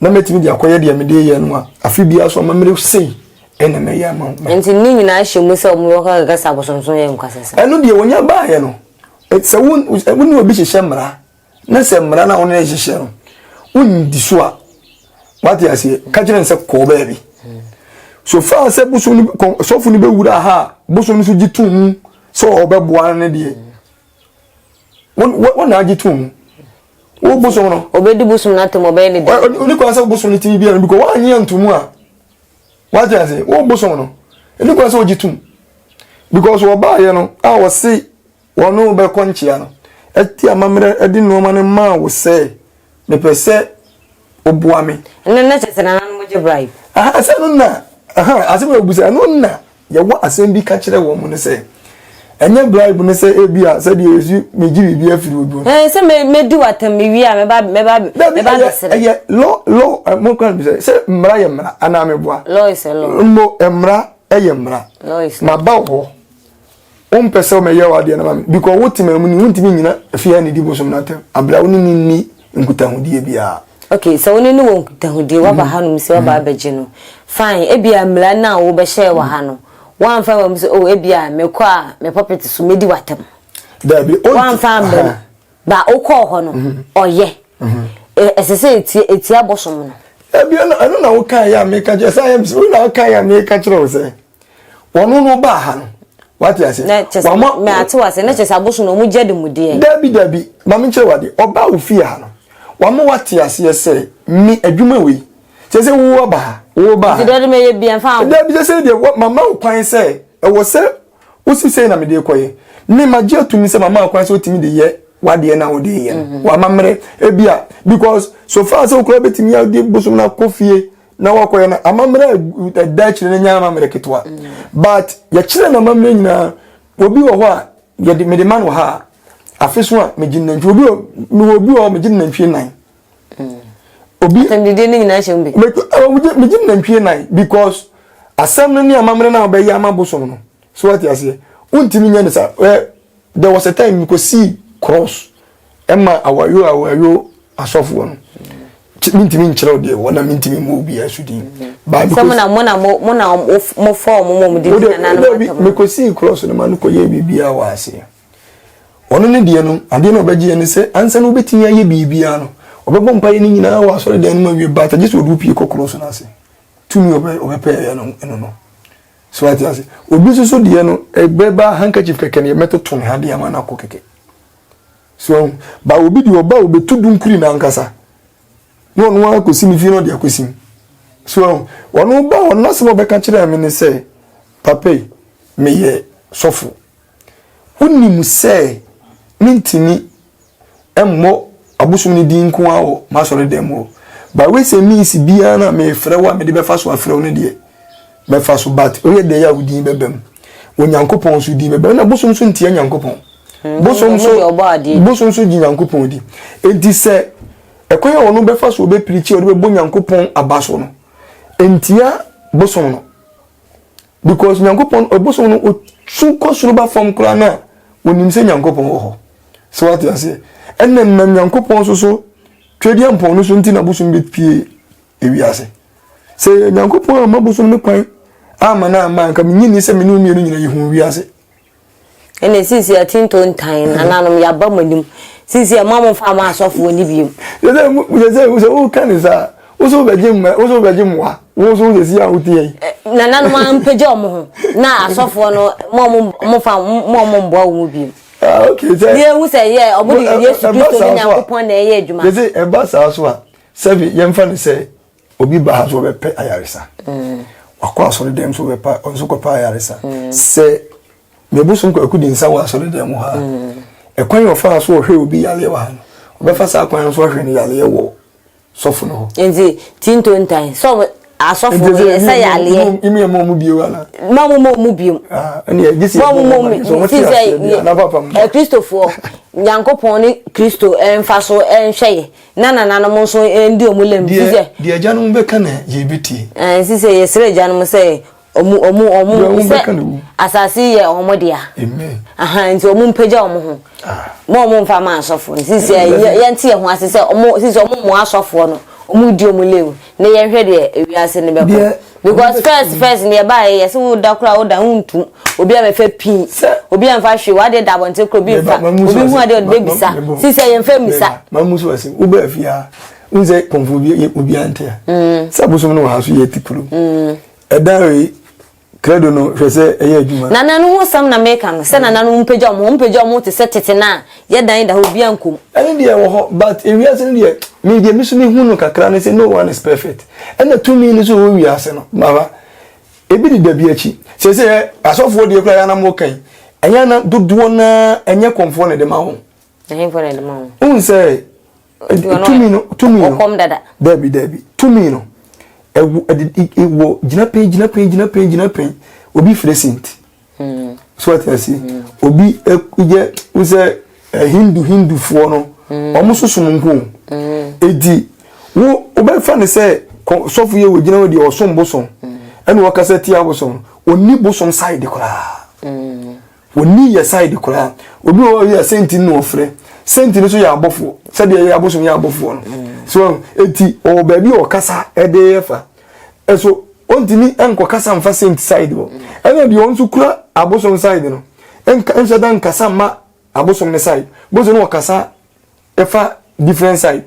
na mɛtumi de akɔyɛ deɛ mede yɛ no a, afe biara so amammerɛ sei ɛna mɛyɛ ama wo. Enti ne nyinaa hyɛ mu sɛ wɔbɛkɔ akɛka sɛ abosonsom yɛ nkwasasɛm. Ɛno deɛ wɔnya baeɛ no, sɛ wo ne obi hyehyɛ mmara na sɛ mmara no a wo ne no hyehyɛ no wondi so a, wate aseɛ, ka kyerɛ no sɛ kɔɔ baabi. So far sɛ bosom no sɔfo no bɛwura ha a, bosom no so gye tom mu sɛ ɔbɛboa no deɛ, wo na agye tom mu. Wo bosom no. Obedi bosom no atem ɔbɛyɛ ne dɛ. Oni kwan sɛ bosom no tumi biara because woanye anto a. Wate ase? Wo bosom no. Oni kwan sɛ ogye tom. Because wɔbaayɛ no a wɔse wɔne wo bɛkɔ nkyea no. Ɛte amammerɛ ɛde nneɛma no maa wo sɛ mepɛ sɛ woboa me. Ɛno na kyerɛ sɛ nananom gye bribe. Aha sɛ no na aha asɛm a obusa ɛno na Yɛwɔ asɛm bi ka kyerɛ wɔn no sɛ, ɛnyɛ bribe no sɛ ebia sɛdeɛ yɛsi megye biribi afiri obi hɔ. Ɛɛ sɛ me medi w'atam mewie a mɛba mɛba Dabi mɛba ɛyɛ abɛsrɛ. ɛyɛ law law ɛ mo kwan bi sɛ sɛ mmara yɛ mmara anaa meboa. Law is a law. Mmo mmara ɛyɛ mmara. Law is law. Maba wo hɔ wompɛ sɛ mɛyɛ w'adeɛ no ma me because wo tema mu ni wontumi nnyina fie ha nnidi bosom no atɛm abere a wo ne no nni nkutahodie biara. Ok, sɛ wo ne no wɔ nkutahodie, woaba hanom sɛ woaba abɛgye no, fine, ebia mmara no a wobɛhyɛɛ wɔ ha no, woamfa amma mu sɛ, oh, ebia mekɔ a me pulpit so mɛdi w'atɛm. Dabi, ɔnti, Woamfa amma mu, ba wokɔɔ hɔ no, ɔyɛ. Ɛsɛ sɛ etia, etia bosom no. Dabi, ɛno, ɛno na wokaeɛ a meka kyerɛ, sɛ ayɛ me sɛ, wo na wokaeɛ a meka kyerɛ wo sɛ, Ɔno no ɔbaa ha no, wate ase. Na kyɛ sɛ Wama mɛ ate wase na kyɛ sɛ abosom no ɔmo gye ademudeɛ. Dabi dabi, ma me nkyerɛ wo adeɛ. Ɔbaa wo fie ha no, wama wate aseɛ sɛ me adwuma wei, kyɛ sɛ wo aba ha, wo ba ha. Nti deɛ ɔde mɛyɛ bia mfa ho. Dabi sɛ sɛ deɛ mama wo kwan sɛ ɛwɔ sɛ wosi sei na mede kɔyɛ. Me magye atum sɛ mama wo kwan sɛ wotumi de yɛ wadeɛ na wode yɛ no. Wamammerɛ ebia because so far sɛ wokura bɛtumi ade bosom no akɔ fie na wakɔyɛ no amammerɛ a ɛda akyire no nyɛ amammerɛ ketewa but yɛkyerɛ no amammerɛ nyinaa obi wɔ hɔ a yɛde mede ma no ha a afe so a megye nantwie obi wɔ mewɔ obi wɔ hɔ megye nantwie nan obi asɛmdidie no nyinaa hyɛ mu bi megye nantwie nan because asɛm no ne amammerɛ no a wɔbɛyɛ ama bosom no so wate aseɛ wontumi nyɛ no sa there was a time mekɔsii cross ɛma awayo awayo asɔfoɔ no mentumi nkyerɛ wo deɛ wɔ na mentumi mmɔ obiara so din sɛ mo na mo na mo na mo fɔ ɔmo mo de di nananom atam mekɔsii cross no ma no kɔyɛ biribiara wɔ aseɛ ɔno ne deɛ no adeɛ no ɔbɛgyeɛ ne sɛ ansa na wobɛtumi ayɛ biribiara no ɔbɛbɔ mpaeɛ no nyinaa wɔ asɔre dan no mu awie but agye sɛ ɔde wo pie kɔ cross no ase tumi ɔbɛpɛ ɛyɛ no ɛno no so ate ase obi nso so deɛ no ɛbɛba handkerchief kɛkɛ no yɛmɛtoto ne ha deɛ ama no akɔ kɛkɛ So wahu? Ba obi deɛ ɔba obetu dunkuri n'ankasa na ɔno ara kɔsi ne fie na ɔde akɔsi mu. So wahu? Ɔno ba ɔno asɛm a ɔbɛka kyerɛ me ne sɛ, papa yi, meyɛ sɔfo. Wonim sɛ mentumi mmɔ abosom no din nko ara wɔ m'asɔredan mu hɔ. Ba wei sɛ means biara no a mefrɛ wo a mede bɛfa so afrɛ wo no deɛ, bɛfa so but woyɛ dɛn a wo din bɛba mu. Onyankopɔn nso din bɛba mu. Na bosom nso ntia Nyankopɔn. Bosom nso bosom nso gye Nyankopɔn di. Enti sɛ ɛkwan a ɔno bɛfa so ɔbɛpirikyi ɔde bɛbɔ Nyankopɔn aba so no, ntia bosom no. Because Nyankopɔn bosom no otu kɔ soro ba fam koraa no a, onim sɛ Nyankopɔn wɔ hɔ. So wate aseɛ? Ɛna nam Nyankopɔn so so twedeɛ mpɔn no so nti na bosom bɛpie ewiase. Sɛ Nyankopɔn amma bosom no kwan amma no amma anka menye nni sɛ me ne wo mmienu nyina yɛhu wiase. Ɛna sisi atinto ntan nananom yaba mo anim sisi ɛmo a mo nfa ama asɔfoɔ ni biem. Yɛ sɛ sɛ wo ka ne saa wo so bɛgye mma wo so bɛgye mmoa wo so sɛ si a wo tie yi. Nananom ampagya ɔmo ho na asɔfoɔ no mo ɔmo mo fa mo ɔmo mboa wɔn biem. Ah okay sɛ. Yɛ ehu sɛ yɛ ɔmo de Yesu Kristo ne Nyankopɔn na ɛyɛ adwuma. Yɛ sɛ ɛba saa so a sɛbi yɛmfa no sɛ obi ba ha so ɔbɛpɛ ayaresa wakɔ asɔre dɛm so ɔbɛpa ɔnso kɔpɛ ayaresa sɛ mebosom kwaku di nsa wɔ asɔre dɛm hɔ a ɛkwan yɛ ɔfa so ɔhwɛ obi yareɛ wɔ ha no ɔbɛfa saa kwan so ahwɛ no yareɛ wɔ. sɔfo no hɔ. Nti tintontan sɛ asɔfo no yɛ sɛ yaleɛ. Imi yɛ mɔ mu bio ana. Ma mo mɔ mu bio. Ah, ɛne yɛ gyesi mɔ mu mɔ mu ti sɛ ɛ Kristofoɔ Nyankopɔn ne Kristo ɛnfa so ɛnhwɛ yɛ na nananom nso ɛndi ɔmo lɛm ti sɛ. Deɛ agyanom bɛka na yɛbɛtie. Ɛn si sɛ yɛsrɛ agyanom sɛ ɔmo ɔmo ɔmo sɛ asase yɛ ɔmo dea. Amen. Aha nti ɔmo mpagya ɔmo ho. Ah. Mo ɔmo nfa ma asɔfo nti sɛ yɛnte yɛn ho ase sɛ ɔmo sisi ɔmo mo asɔfoɔ no ɔmo di ɔmo lɛm. Ne yɛn hwɛ deɛ ewiase no bɛkɔ because first first ne yɛba yɛ yɛsɛ wo da koraa wo da wo ntum obi a mɛfɛ pii obi a nfa hwee wade da abɔnten koro obi nfa obi hu adeɛ ɔde bɛbisa sisi yɛn fɛ misa. Maa mu so ase wo bɛɛ fi ha n sɛ kɔnfo obi obi ante a sɛ abosom no wɔ ha so yɛ ti kuro ɛdan wei Credo no hwɛ sɛ ɛyɛ adwuma. Nana no ho asɛm na meka no sɛ nana no mpagya wɔn ho mpagya wɔn ho te sɛ tete no a yɛ dan da hɔ obiara nkɔ mu. Ɛno deɛ ɛwɔ hɔ but ewiase no deɛ me deɛ me so me hu no kakra ne sɛ no one is perfect ɛna tumi no so wɔ wiase no mama ebi deda bi akyi sɛ sɛ asɔfoɔ deɛ koraa yɛ anam wɔ kan ɛnyɛ ana dodoɔ naa ɛnyɛ kɔnfoɔ na ɛde ma wɔn. Ɛhefoɔ na ɛde ma wɔn. Wohu sɛ tumi no tumi no ɔkɔm dada. Dabi dabi tumi no ɛwɔ ɛde ɛwɔ gyinapɛn gyinapɛn gyinapɛn gyinapɛn obi fere sint. Hmm. So ɔte ase hmm. obi ɛyɛ wosɛ Hindu Hindufoɔ no hmm. wɔn nso som nko eti wo wobɛfa ne sɛ sɔfo yɛ wɔ gyina hɔ deɛ ɔsom bosom ɛna wɔkasa tia bosom onni bosom side koraa. Wɔnni yɛ side koraa. Obi wɔ hɔ yɛ sɛnti na ɔfrɛ. Sɛnti no nso yɛ abɔfoɔ. Sɛdeɛ yɛ abosom yɛ abɔfoɔ no. So eti ɔwɔ baabi a ɔkasa ɛde yɛ fa. Ɛso ɔntumi nkɔkasa nfa sɛnti side hɔ. Ɛna deɛ ɔno nso kura abosom side no, nka nhyɛ da nkasa mma abosom ne side. Bosom no ɔkasa ɛfa different side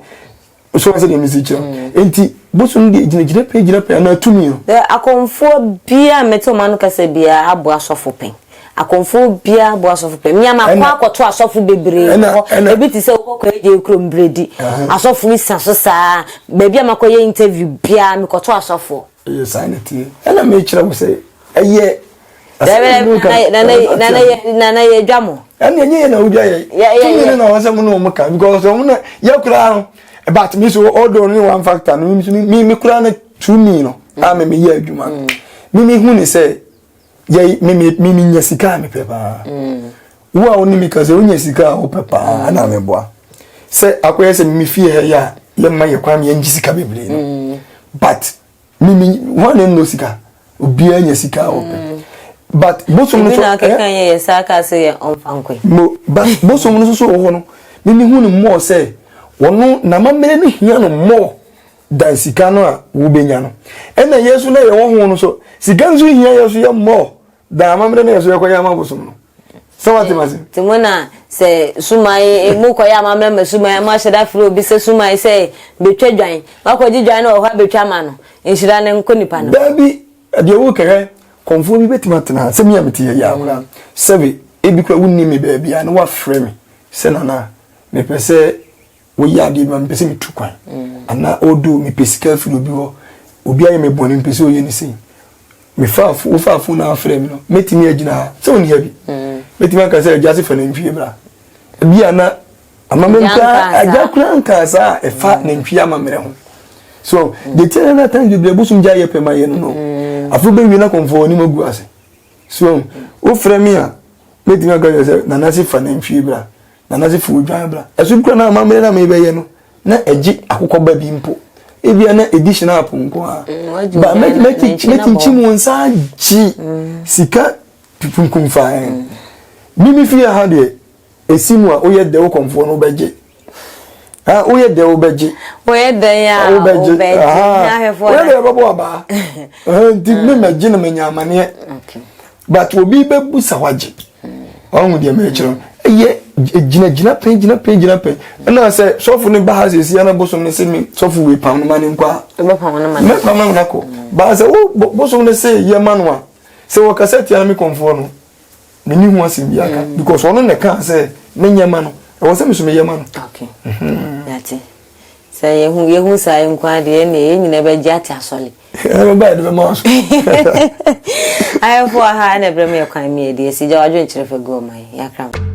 so sɛ deɛ mesi kyerɛ mm. nti bosom deɛ gyinagyina pɛ gyina pɛ anaa tumi no. Akɔmfoɔ biara mete ɔma no kasa biara aboa asɔfo pɛn akɔmfoɔ biara aboa asɔfo pɛn mmea ma kɔ akɔto asɔfo bebree hɔ ebi te sɛ wokɔ agye kurom bredi asɔfo yi sa so saa baabi a makɔyɛ interview biara mekɔto asɔfoɔ. Ɛyɛ saa na ɛteɛ. Ɛna mekyerɛ wo sɛ ɛyɛ nana yɛ dwa mo. Ɛna ɛnyɛ yɛ na wodwa yɛ. Tumi no na wɔn sɛ mo ne wɔn ka because wɔn na yɛ koraa no but mi so ɔdɔ ne one factor no mi mi mi koraa no tumi no a mi mi yɛ adwuma no mi mi hu ne sɛ yɛ mi mi mi mi nya sika a mi pɛ paa wo a wo ne mi ka sɛ wonya sika a wopɛ paa na mi boa sɛ akɔyɛ sɛ mi fie ha yɛ a yɛ mma yɛ kwan mi yɛn gye sika bebree no but. Mimi hwan na ɛnnɔ sika? Obiara nya sika a ɔpɛ. Mm. But bosom no so. Ebi na akeka yɛ yɛ saa kaa sɛ yɛ ɔmfa nkɔe. Mo but bosom no so so wɔ hɔ no mimi hu no mmɔɔ sɛ wɔno n'amammerɛ no hia no mmɔɔ dan sika no a wobɛnya no. Ɛna yɛ so na yɛwɔ ho no so sika nso hia yɛ so yɛ mmɔɔ Dan amammerɛ na yɛ so yɛkɔyɛ ama bosom no. Sɛ wate ma se. Nti mo na sɛ suman eh, mo kɔyɛ amammerɛ ma suman mo ahyɛ da frɛ obi sɛ suman sɛ betwa dwan wakɔgye dwan no wɔ hɔ abetwa ama no nhyira no nkɔ nipa no. Daabi deɛ wo kɛhɛ kɔnfoɔ bi bɛtumi atena ha sɛ me a mete ha yi akora sɛbe ebi kora wonni me baabi a na wafrɛ me sɛ nana mepɛ sɛ woyɛ adeɛ bi ma mepɛ sɛ metu kwan anaa ɔdo mepɛ sika afiri obi hɔ obi ayɛ me bɔne mepɛ sɛ ɔyɛ ne sei mefaa wofaa fon na afrɛ me no mɛtumi agyina ha sɛ ɔni ha bi mɛtumi aka sɛ agya se fa nantwie bra bi a na amammerɛ koraa agya koraa nkaa saa a ɛfa nantwie amammerɛ ho so deɛ tiɛ na times bebree bosom gya yɛ pɛ ma yɛ no no afo bɛwie na kɔmfoɔ anim agu ase so wofrɛ me a mɛtumi aka sɛ nana se fa nantwie bra Nana se fa odwan bra. Ɛso bi koraa na amammerɛ na mebɛyɛ no, na ɛgye akokɔ ba bi mpo. Ebia na ɛdi hyinapo nko ara. Mm, ba mɛkyinkyim wo nsa agye mm. sika kunkum fa ɛ. Mm. Mimi fie ha deɛ, ɛsi mu a woyɛ dɛ wo kɔmfoɔ no wobɛgye. Ah, woyɛ dɛ wobɛgye. Woyɛ dɛ a wobɛgye. Woyɛ dɛ wobɛbɔ abaa. Nti me mɛgye no menya amaneɛ. But obi bɛbu sa wagye. Ɔhu deɛ mɛkyerɛ no. Ɛyɛ gyina gyina pɛn gyina pɛn gyina pɛn. Ɛna sɛ sɔfo no ba ha sɛsi ana bosom no sɛ me sɔfo wei pam no ma ne nkɔ a. Wobɛpam no ma no. Mɛpam no ma no akɔ. Ba sɛ wo bosom no sɛ yɛ ma no a sɛ wɔkasa tia no me kɔmfoɔ no menni ho asɛm bi aka because ɔno na ɛkaa sɛ menyɛ ma no. Ɛwɔ sɛ me so meyɛ ma no. Okay. Yate. Sɛ yɛhu yɛhu saa nko ara deɛ ɛnneɛ yɛn nyinaa bɛgye ate asɔle. Ɛbɛba yɛde bɛma wo so. Ayɛfoɔ ha na ɛbrɛ mu yɛ kwan mi yɛde asi gya wadwenkyerɛ fa gu ɔman yɛakra mo.